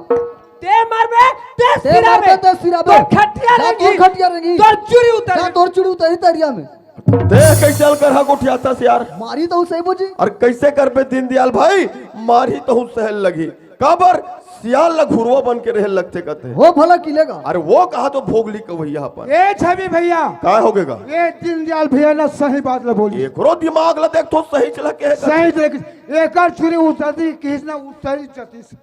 ते मरबे, ते ते सिराबे, मरबे, ते सिराबे। तोर खटिया जा, रेंगी, तोर खटिया रेंगी। तोर चूड़ी उतरही। जा, तोर चूड़ी उतरही तरिया में। देख कइसे अलकरहा गोठियाथस यार। मारही तहूँ सही बूझी। अउ कइसे करबे दीनदयाल भाई, मारही तहूँ सहे ल लगही। काबर सियान ल घुरवा बन के रहे ल लगथे कथे। हो भला किलेगा। अरे वो कहा तो भोगली कवैया अपन। ए छवि भैया। काय होगे गा? ए दीनदयाल भैया ना सही बात ल बोलिस। एकरो दिमाग ल देख तो सही चला के हे कथे। सही देख, एकर चूड़ी उतरही किहिस ना उतरी जतिस।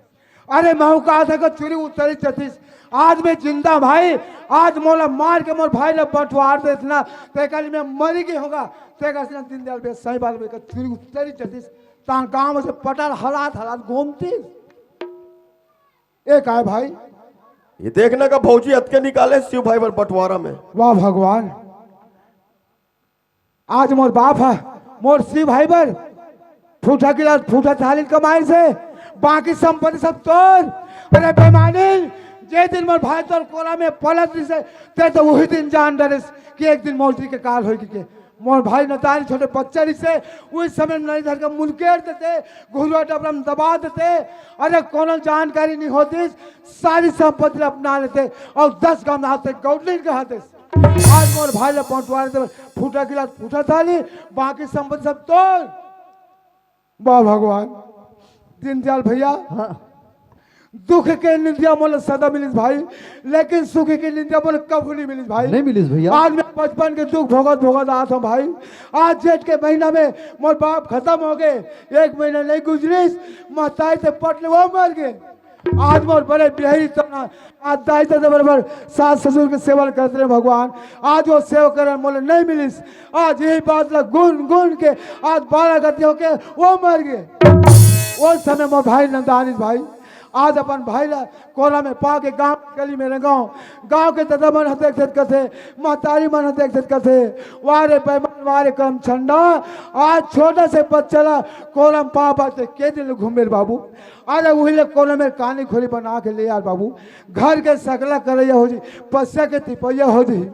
अरे महूँ कहा था कि चूड़ी उतरी जतिस। आज मैं जिंदा भाई, आज मोला मार के मोर भाई ल बंटवार देस ना, तेकर ले मैं मरी गे हों गा। तेकर ले दीनदयाल भैया सही बात बोले, चूड़ी उतरी जतिस। तहाँ गाँव में से पटर हलात हलात घूमतिस। ए काय भाई? ये देखना का भौजी अतके निकाले शिव भाई बर बंटवारा में। वाह भगवान, आज मोर बाप ह मोर शिव भाई बर फूटा गिलास फूटा थाली कमाइस हे, बाकी संपत्ति सब तोर। अरे बेईमानी, जे दिन मोर भाई तोर कोरा में पलत रहिस हे, ते तो उही दिन जान डरेस कि एक दिन मोर जी के काल होही के। मोर भाई नदानी छोटे बच्चा रहिस हे, उही समय में नइ धर के मुनकेर देते, घुरुवा डबरा में दबा देते। अरे कोनो जानकारी नइ होतिस, सारी संपत्ति ला अपना लेते अउ दस गाँव में आते गौडलिन कहातेस। आज मोर भाई ला बंटवारे देबे, फूटा गिलास फूटा थाली, बाकी संपत्ति सब तोर। वाह भगवान, दीनदयाल भैया, हाँ। दुख के निंदिया मोला सदा मिलिस भाई, लेकिन सुख के निंदिया मोला कभू नइ मिलिस भाई। नइ मिलिस भैया। आज मैं बचपन के दुख भोगत भोगत आत हों भाई। आज जेठ के महीना में मोर बाप खतम होगे, एक महीना नइ गुजरिस, महतारी से पट ले वो मर गे। आज मोर बड़े बिहारी तना, आज दाई ददा बरोबर सास ससुर के सेवा करत रहे भगवान, आज वो सेवा करन मोला नइ मिलिस। आज यही बात ला गुन गुन के आज बारह गति होके वो मर गे। वो समय मोर भाई नंदानिस भाई, आज अपन भाई ला कोरा में पा के गाँव के गली में रेंगों, गाँव के ददा मन ह देख देख कथे, महतारी मन ह देख देख कथे, "वाह रे बेईमान, वाह रे करम चंदा, आज छोटा से बच्चा ला कोरा में पा पाते के दिन घूमे रे बाबू।" अरे उही ले कोनो मेर कानी खोरी बना के ले यार बाबू, घर के सकला करैया हो जी, पसिया के तिपैया हो जी।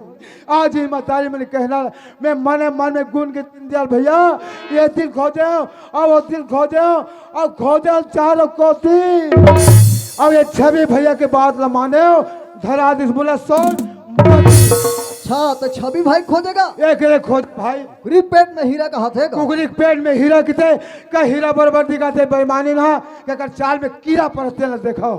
आज ही महतारी मन कहना, मैं मने मन में गुन के दीनदयाल भैया, ये दिन खोजे अउ वो दिन खोजे अउ खोजे चारों कोती। अउ ये छवि भैया के बात ल माने, धरा दिस मोला सोन। अच्छा, त छवि भाई खोजे गा? एकरे खोज भाई। कुकरी पेट में हीरा कहाथे गा। कुकरी पेट में हीरा किथे, का हीरा बरोबर दिखाथे बेईमानी ना, का कर चाल में कीरा परत हे तेला देखव।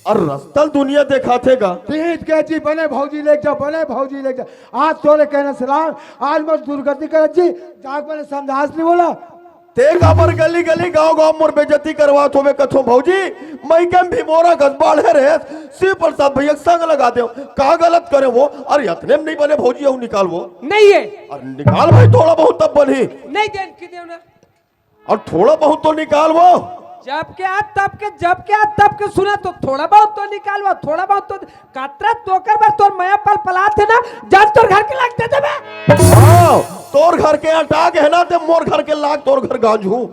अउ रस्ता ल दुनिया देखाथे गा। तीत के जी बने भौजी लेके जा, बने भौजी लेके जा। आज तोरे कहना सलाम, आज मोर दुर्गति करत जी, जाके बने समझास नइ बोला। ते काबर गली गली गाँव गाँव मोर बेइज्जती करवात होबे कथों भौजी, मइके में भी मोरा गजबाढ़े रहे, शिव प्रसाद भैया के संग लगा देव। का गलत करे वो? अरे अतने में नइ बने भौजी, अउ निकाल वो। नइ हे। अरे निकाल भाई, थोड़ा बहुत तब बनही। नइ देन कि देव ना। अउ थोड़ा बहुत तो निकाल वो। जब के आ तब के, जब के आ तब के सुना तो थोड़ा बहुत तो निकाल वो, थोड़ा बहुत तो कतरा तोकर बर तोर मया पल पलात हे ना, जब तोर घर के लाग दे देबे। हाँ, तोर घर के अटा के हे ना, ते मोर घर के लाग तोर घर गांजहूं।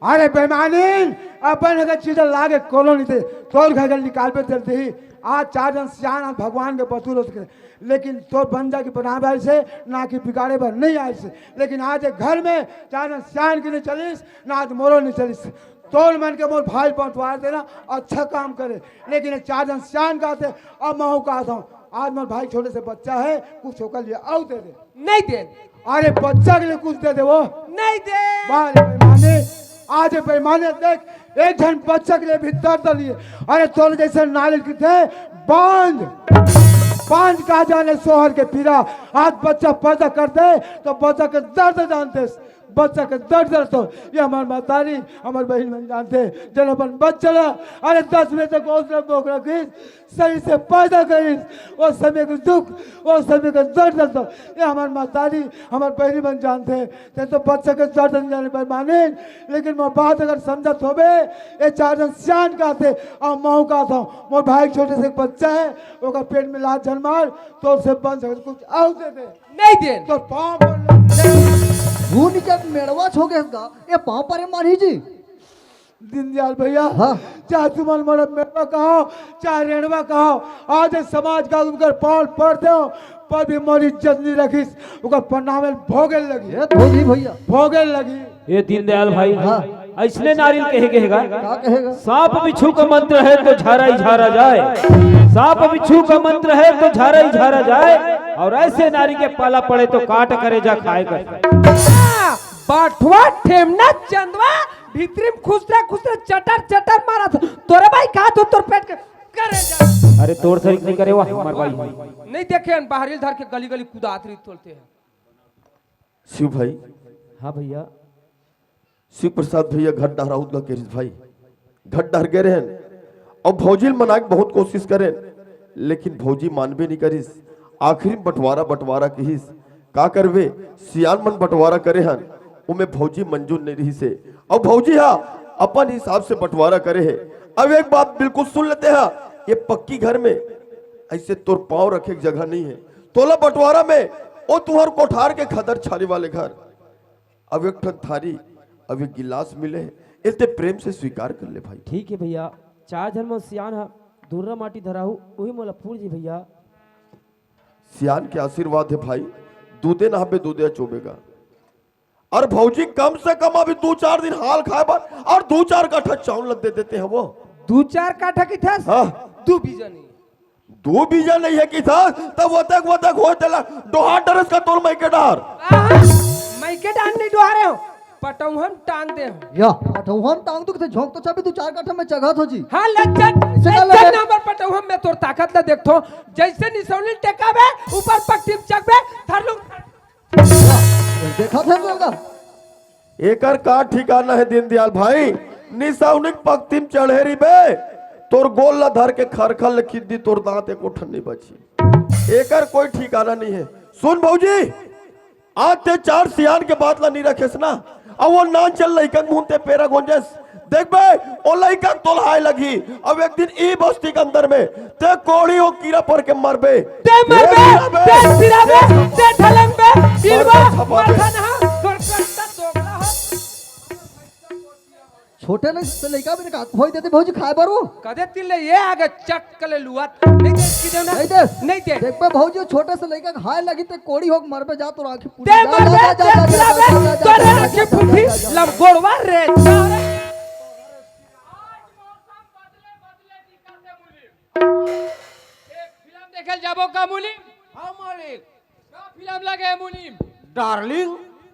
अरे बेईमानी, अपन घर चीज लागे कोनो नइ दे, तोर घर के निकालबे जल्दी ही। आज चार झन सियान आज भगवान के बतूर हो सके, लेकिन तोर बन जा के बनावे आइस हे, ना कि बिगाड़े बर नइ आइस हे। लेकिन आज ये घर में चार झन सियान के नइ चलिस, ना आज मोरो नइ चलिस। तोर मन के मोर भाई बंटवार देना, अच्छा काम करे। लेकिन ये चार झन सियान कहत हे, अब महूं कहत हूं, आज मोर भाई छोटे से बच्चा हे, कुछ ओकर लिए अउ दे दे। नइ दे। अरे बच्चा के लिए कुछ दे दे वो। नइ दे। वाह रे बेईमानी, आज ये बेईमानी देख, एक झन बच्चा के लिए भी दर्द नइ हे। अरे तोर जइसे नारियल किथे बांझ, बांझ का जाने सोहर के पीरा। आज बच्चा पैदा करथे तो बच्चा के दर्द जानथे, बच्चा के दर्द जानथे। ये हमर महतारी, हमर बहिन मन जानथे, जेन अपन बच्चा ला, अरे दस बजे तक ओसने बोक रखिस, सही से पैदा करिस, ओ समय के दुख, ओ समय के दर्द जानथे। ये हमर महतारी, हमर बहिनी मन जानथे। ते तो बच्चा के दर्द नइ जाने बेईमानी, लेकिन मोर बात अगर समझत होबे, ये चार झन सियान कहत हे, अउ महूं कहत हूं, मोर भाई छोटे से एक बच्चा हे, ओकर पेट में लात झन मार, तोर से बन सके कुछ अउ दे दे। नइ दे। तोर पांव पर ले। भून के मेड़वा छो गे हस गा, ये पांव परे मानही जी। दीनदयाल भैया, हाँ। चाहे तुमन मोला मेड़वा कहो, चाहे रेड़वा कहो, आज ये समाज का उनकर पांव पड़ देव, पर भी मोर इज्जत नइ रखिस, ओकर प्रणाम भोगे लगही। ये भोगी भैया। भोगे लगही। ये दीनदयाल भाई, हाँ। अइसने नारी ल कहे गे हे गा। का कहे गा? सांप बिच्छू का मंत्र है तो झारा ही झारा जाए, सांप बिच्छू का मंत्र है तो झारा ही झारा जाए, और ऐसे नारी के पाला पड़े तो काट करेजा खाए कर। बटवा, ठेमना, चंदवा, भीतरी में खुसरा खुसरा चटर चटर मारत। तोरे भाई का तो तोर पेट के करेजा। अरे तोर सरीक नहीं करे, वो हमर भाई। नहीं देखे हन, बाहरी धर के गली गली कुदात रही तोलते हैं। शिव भाई। हाँ भैया। शिव प्रसाद भैया घर डहर आउत गा कहिस भाई, घर डहर गे रहेन। अउ भौजी ल मनाए के बहुत कोशिश करेन, लेकिन भौजी मानबे नहीं करिस। आखिरी में बंटवारा, बंटवारा कहिस। का करबे, सियान मन बंटवारा करे हन, ओमे भौजी मंजूर नहीं रहिस हे। अउ भौजी हा अपन हिसाब से बंटवारा करे हे। अब एक बात बिल्कुल सुन लेते हा, ये पक्की घर में ऐसे तोर पाँव रखे के जगह नहीं है। तोला बंटवारा में ओ तुहर कोठार के खदर छारी वाले घर अब एक ठन थारी, अब एक गिलास मिले हे, एल ते प्रेम से स्वीकार कर ले भाई। ठीक है भैया, चार झन म सियान ह दुर्रा माटी धराहू, उही मोला पूर जी भैया। सियान के आशीर्वाद है भाई, दूधे नहाबे दूधे चोबेगा। और भौजी कम से कम अभी दू चार दिन हाल खाए बर और दू चार कट्ठा चावल दे देते हैं वो। दू चार काठा किथस? हाँ। दू बीजा नहीं। दू बीजा नहीं है किथस, तब वतक वतक होय तेला डोहार डरेस का तोर मइके डार। आहा, मइके डार नहीं डोहारे हो, पटौहन टांग दे हो। या, पटौहन टांग दू, किथे झोंक तो चाबी दू चार काठा में चघत हो जी। हाँ, लज्जत, इसे का लज्जत लगे? नंबर पटौहन में तोर ताकत ला देखथो, जैसे निसौनी टेकाबे, ऊपर पट्टी में चघबे, धर लूं। या, देखत है तोर का? एकर का ठिकाना है दीनदयाल भाई, निसौनिक पक्ति में चढ़े रहिबे, तोर गोल ला धर के खरखर ले खींच दी, तोर दांत एको ठन नहीं बची। एकर कोई ठिकाना नहीं है। सुन भौजी, आज ते चार सियान के बात ला नहीं रखेस ना, अब वो नान चल लइका मुंह ते पेरा गोंजेस, देखबे, ओ लइका तोलहाय लगही। अब एक दिन ई बस्ती के अंदर में ते कोड़ी ओ कीरा पर के मरबे। ते मरबे, ते सिराबे, ते ढलंगबे, ईरबा, मरबे, छपाबे। मरखा नहा, तोर कंटा दोगला हो। छोटे ले से लइका भी निकाल, होई देते भौजी खाए बर वो। कदे तिल ले ये आगे चट कले लुआत। नहीं दे, की देना? नहीं दे। नहीं दे। देखबे भौजी, छोटे से लइका खाए लगी ते कोड़ी होक मरबे जा, तोर आँखी फूटी। ते जा, मरबे, जा, जा, ते जा, जा, सिराबे, जा, जा, जा, तोरे जा, जा, आँखी जा, फूटी, जा, जा, जा, लम गोड़वा रे। आज मौसम बदले बदले दिखत हे मुनीम। एक फिल्म देखे ल जाबो का मुनीम? हाँ मालिक। का फिल्म लगे हे मुनीम? डार्लिंग,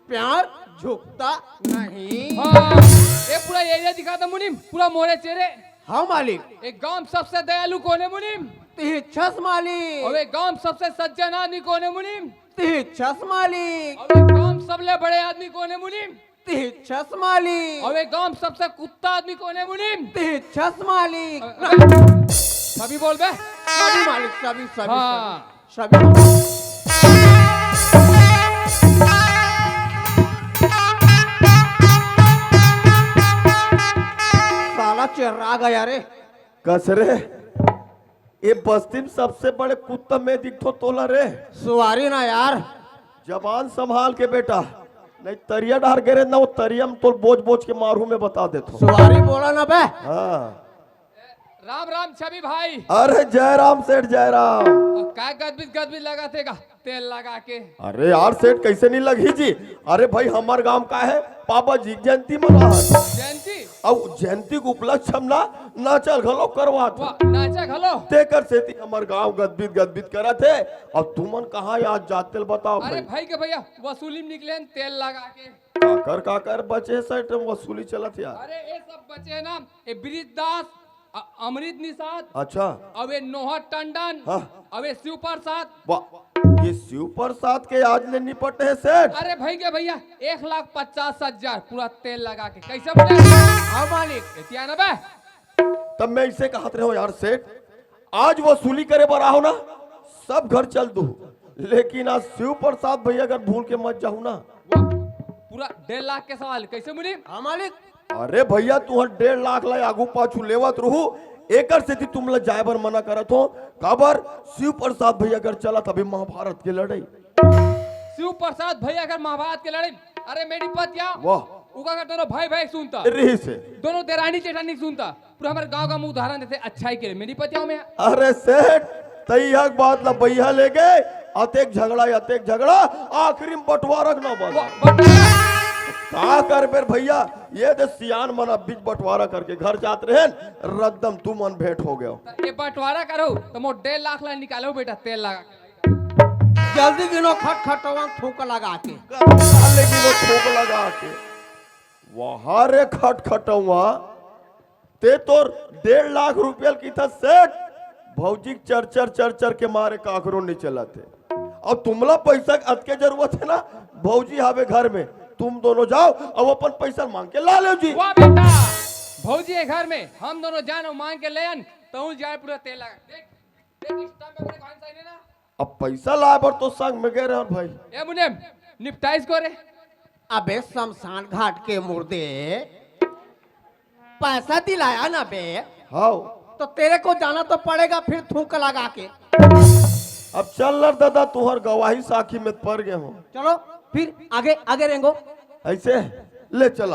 प्यार झुकता नहीं। हाँ, ये पूरा एरिया दिखा था मुनीम, पूरा मोरे चेरे। हाँ मालिक। एक गांव में सबसे दयालु कौन है मुनीम? तिही छस मालिक। और एक गांव में सबसे सज्जन आदमी कौन है मुनीम? तिही छस मालिक। और एक गांव में सबले बड़े आदमी कौन है मुनीम? तिही छस मालिक। अबे गांव में सबसे कुत्ता आदमी कौन है मुनीम? तिही छस मालिक। अ-, अबे, सभी बोल बे। सभी मालिक, सभी, सभी, हाँ। सभी। सभी। साला चेर्रा गया रे। कस रे? ये बस्ती में सबसे बड़े कुत्ता मैं दिखथो तोला रे। सुवारी ना यार। जबान संभाल के बेटा, नहीं तरिया डार गे रे ना, वो तरिया में तोल बोझ बोझ के मारू मैं बता देथो। सुवारी बोला ना बे। हाँ। राम राम छवि भाई। अरे जय राम सेठ, जय राम। और का गदबिद गदबिद लगा थे का? तेल लगा के। अरे यार सेठ, कैसे नहीं लगी जी? अरे भाई, हमार गांव का है, पापा जी जयंती मना है। जयंती? अउ जयंती के उपलक्ष्य हम ना नाचा घलो करवात हन। वाह, नाचा घलो? तेकर सेती हमर गांव गदबिद गदबिद करत हे। अउ तुमन कहाँ आज जात तेल बताओ अरे भाई। भाई के भैया, वसूली में निकले हन तेल लगा के। काकर काकर बचे सेठ वसूली चलत यार। अरे ये सब बचे ना, ये ब्रिज दास, अ-, अमृत निषाद, अच्छा। अउ ये नोहर टंडन, हाँ। अउ ये शिव प्रसाद। वाह, ये शिव प्रसाद के आज ले निपट हे सेठ। अरे भाई के भैया, एक लाख पचास हजार पूरा तेल लगा के। कैसे बोले? हाँ मालिक। एतिया ना बे। तब मैं इसे कहत रहे हूँ यार सेठ, आज वसूली करे बर आहो ना, सब घर चल दू, लेकिन आज शिव प्रसाद भैया घर भूल के मत जाहू ना। वाह, पूरा डेढ़ लाख के सवाल। कैसे मुनीम? हाँ मालिक। अरे भैया, तुहर डेढ़ लाख ला आगू पाछू लेवत रहू, एकर सेती तुम ला जाए बर मना करत हो। काबर? शिव प्रसाद भैया घर चलत अभी महाभारत के लड़ाई। शिव प्रसाद भैया घर महाभारत के लड़ाई। अरे मेरी पतिया, वाह। उका कर दोनों भाई भाई सुनता। रही से। दोनों देरानी जेठानी सुनता। पूरा हमारे गांव का मुंह उदाहरण देते अच्छाई के लिए। मेरी पतियाओं में। अरे सेठ, तैया के बात ला भैया ले गए, अतेक झगड़ा, अतेक झगड़ा, आखिरी में बंटवारा के ना बना। वाह, बंटवारा। का करबे रे भैया, ये दे सियान मन अब बीच बंटवारा करके घर जात रहेन, रकदम तुमन भेंट हो गयो। ये बंटवारा करो तो मोर डेढ़ लाख ला निकालो बेटा, तेल लगा। जल्दी गिनो खटखटवा थूक लगा के। साले की वो ठोक लगा के। वहां रे खटखटवा, ते तोर डेढ़ लाख रुपया ल किथा सेठ, भौजी के चर चर चर चर के मारे काकरो नहीं चलत हे। अब तुमला पैसा के अतके जरूरत हे ना, भौजी हावे घर में, तुम दोनों जाओ, अब अपन पैसा मांग के ला लेव जी। वाह बेटा, भौजी हे घर में, हम दोनों जान अउ मांग के ले आन, तहूं जाए पूरा तेल लगा। देख, देख, Insta में अपने कौन सा है ना? अब पैसा लाए बर तो संग में गए रहे भाई। ए मुने, निपटाइस को रे। अबे शमशान घाट के मुर्दे, पैसा दिलाया ना बे। हाव। तो तेरे को जाना तो पड़ेगा फिर थूक लगा के। अब चल लर दादा, तुहर गवाही साखी में पड़ गए हो। चलो फिर आगे, आगे रेंगो। ऐसे ले चला।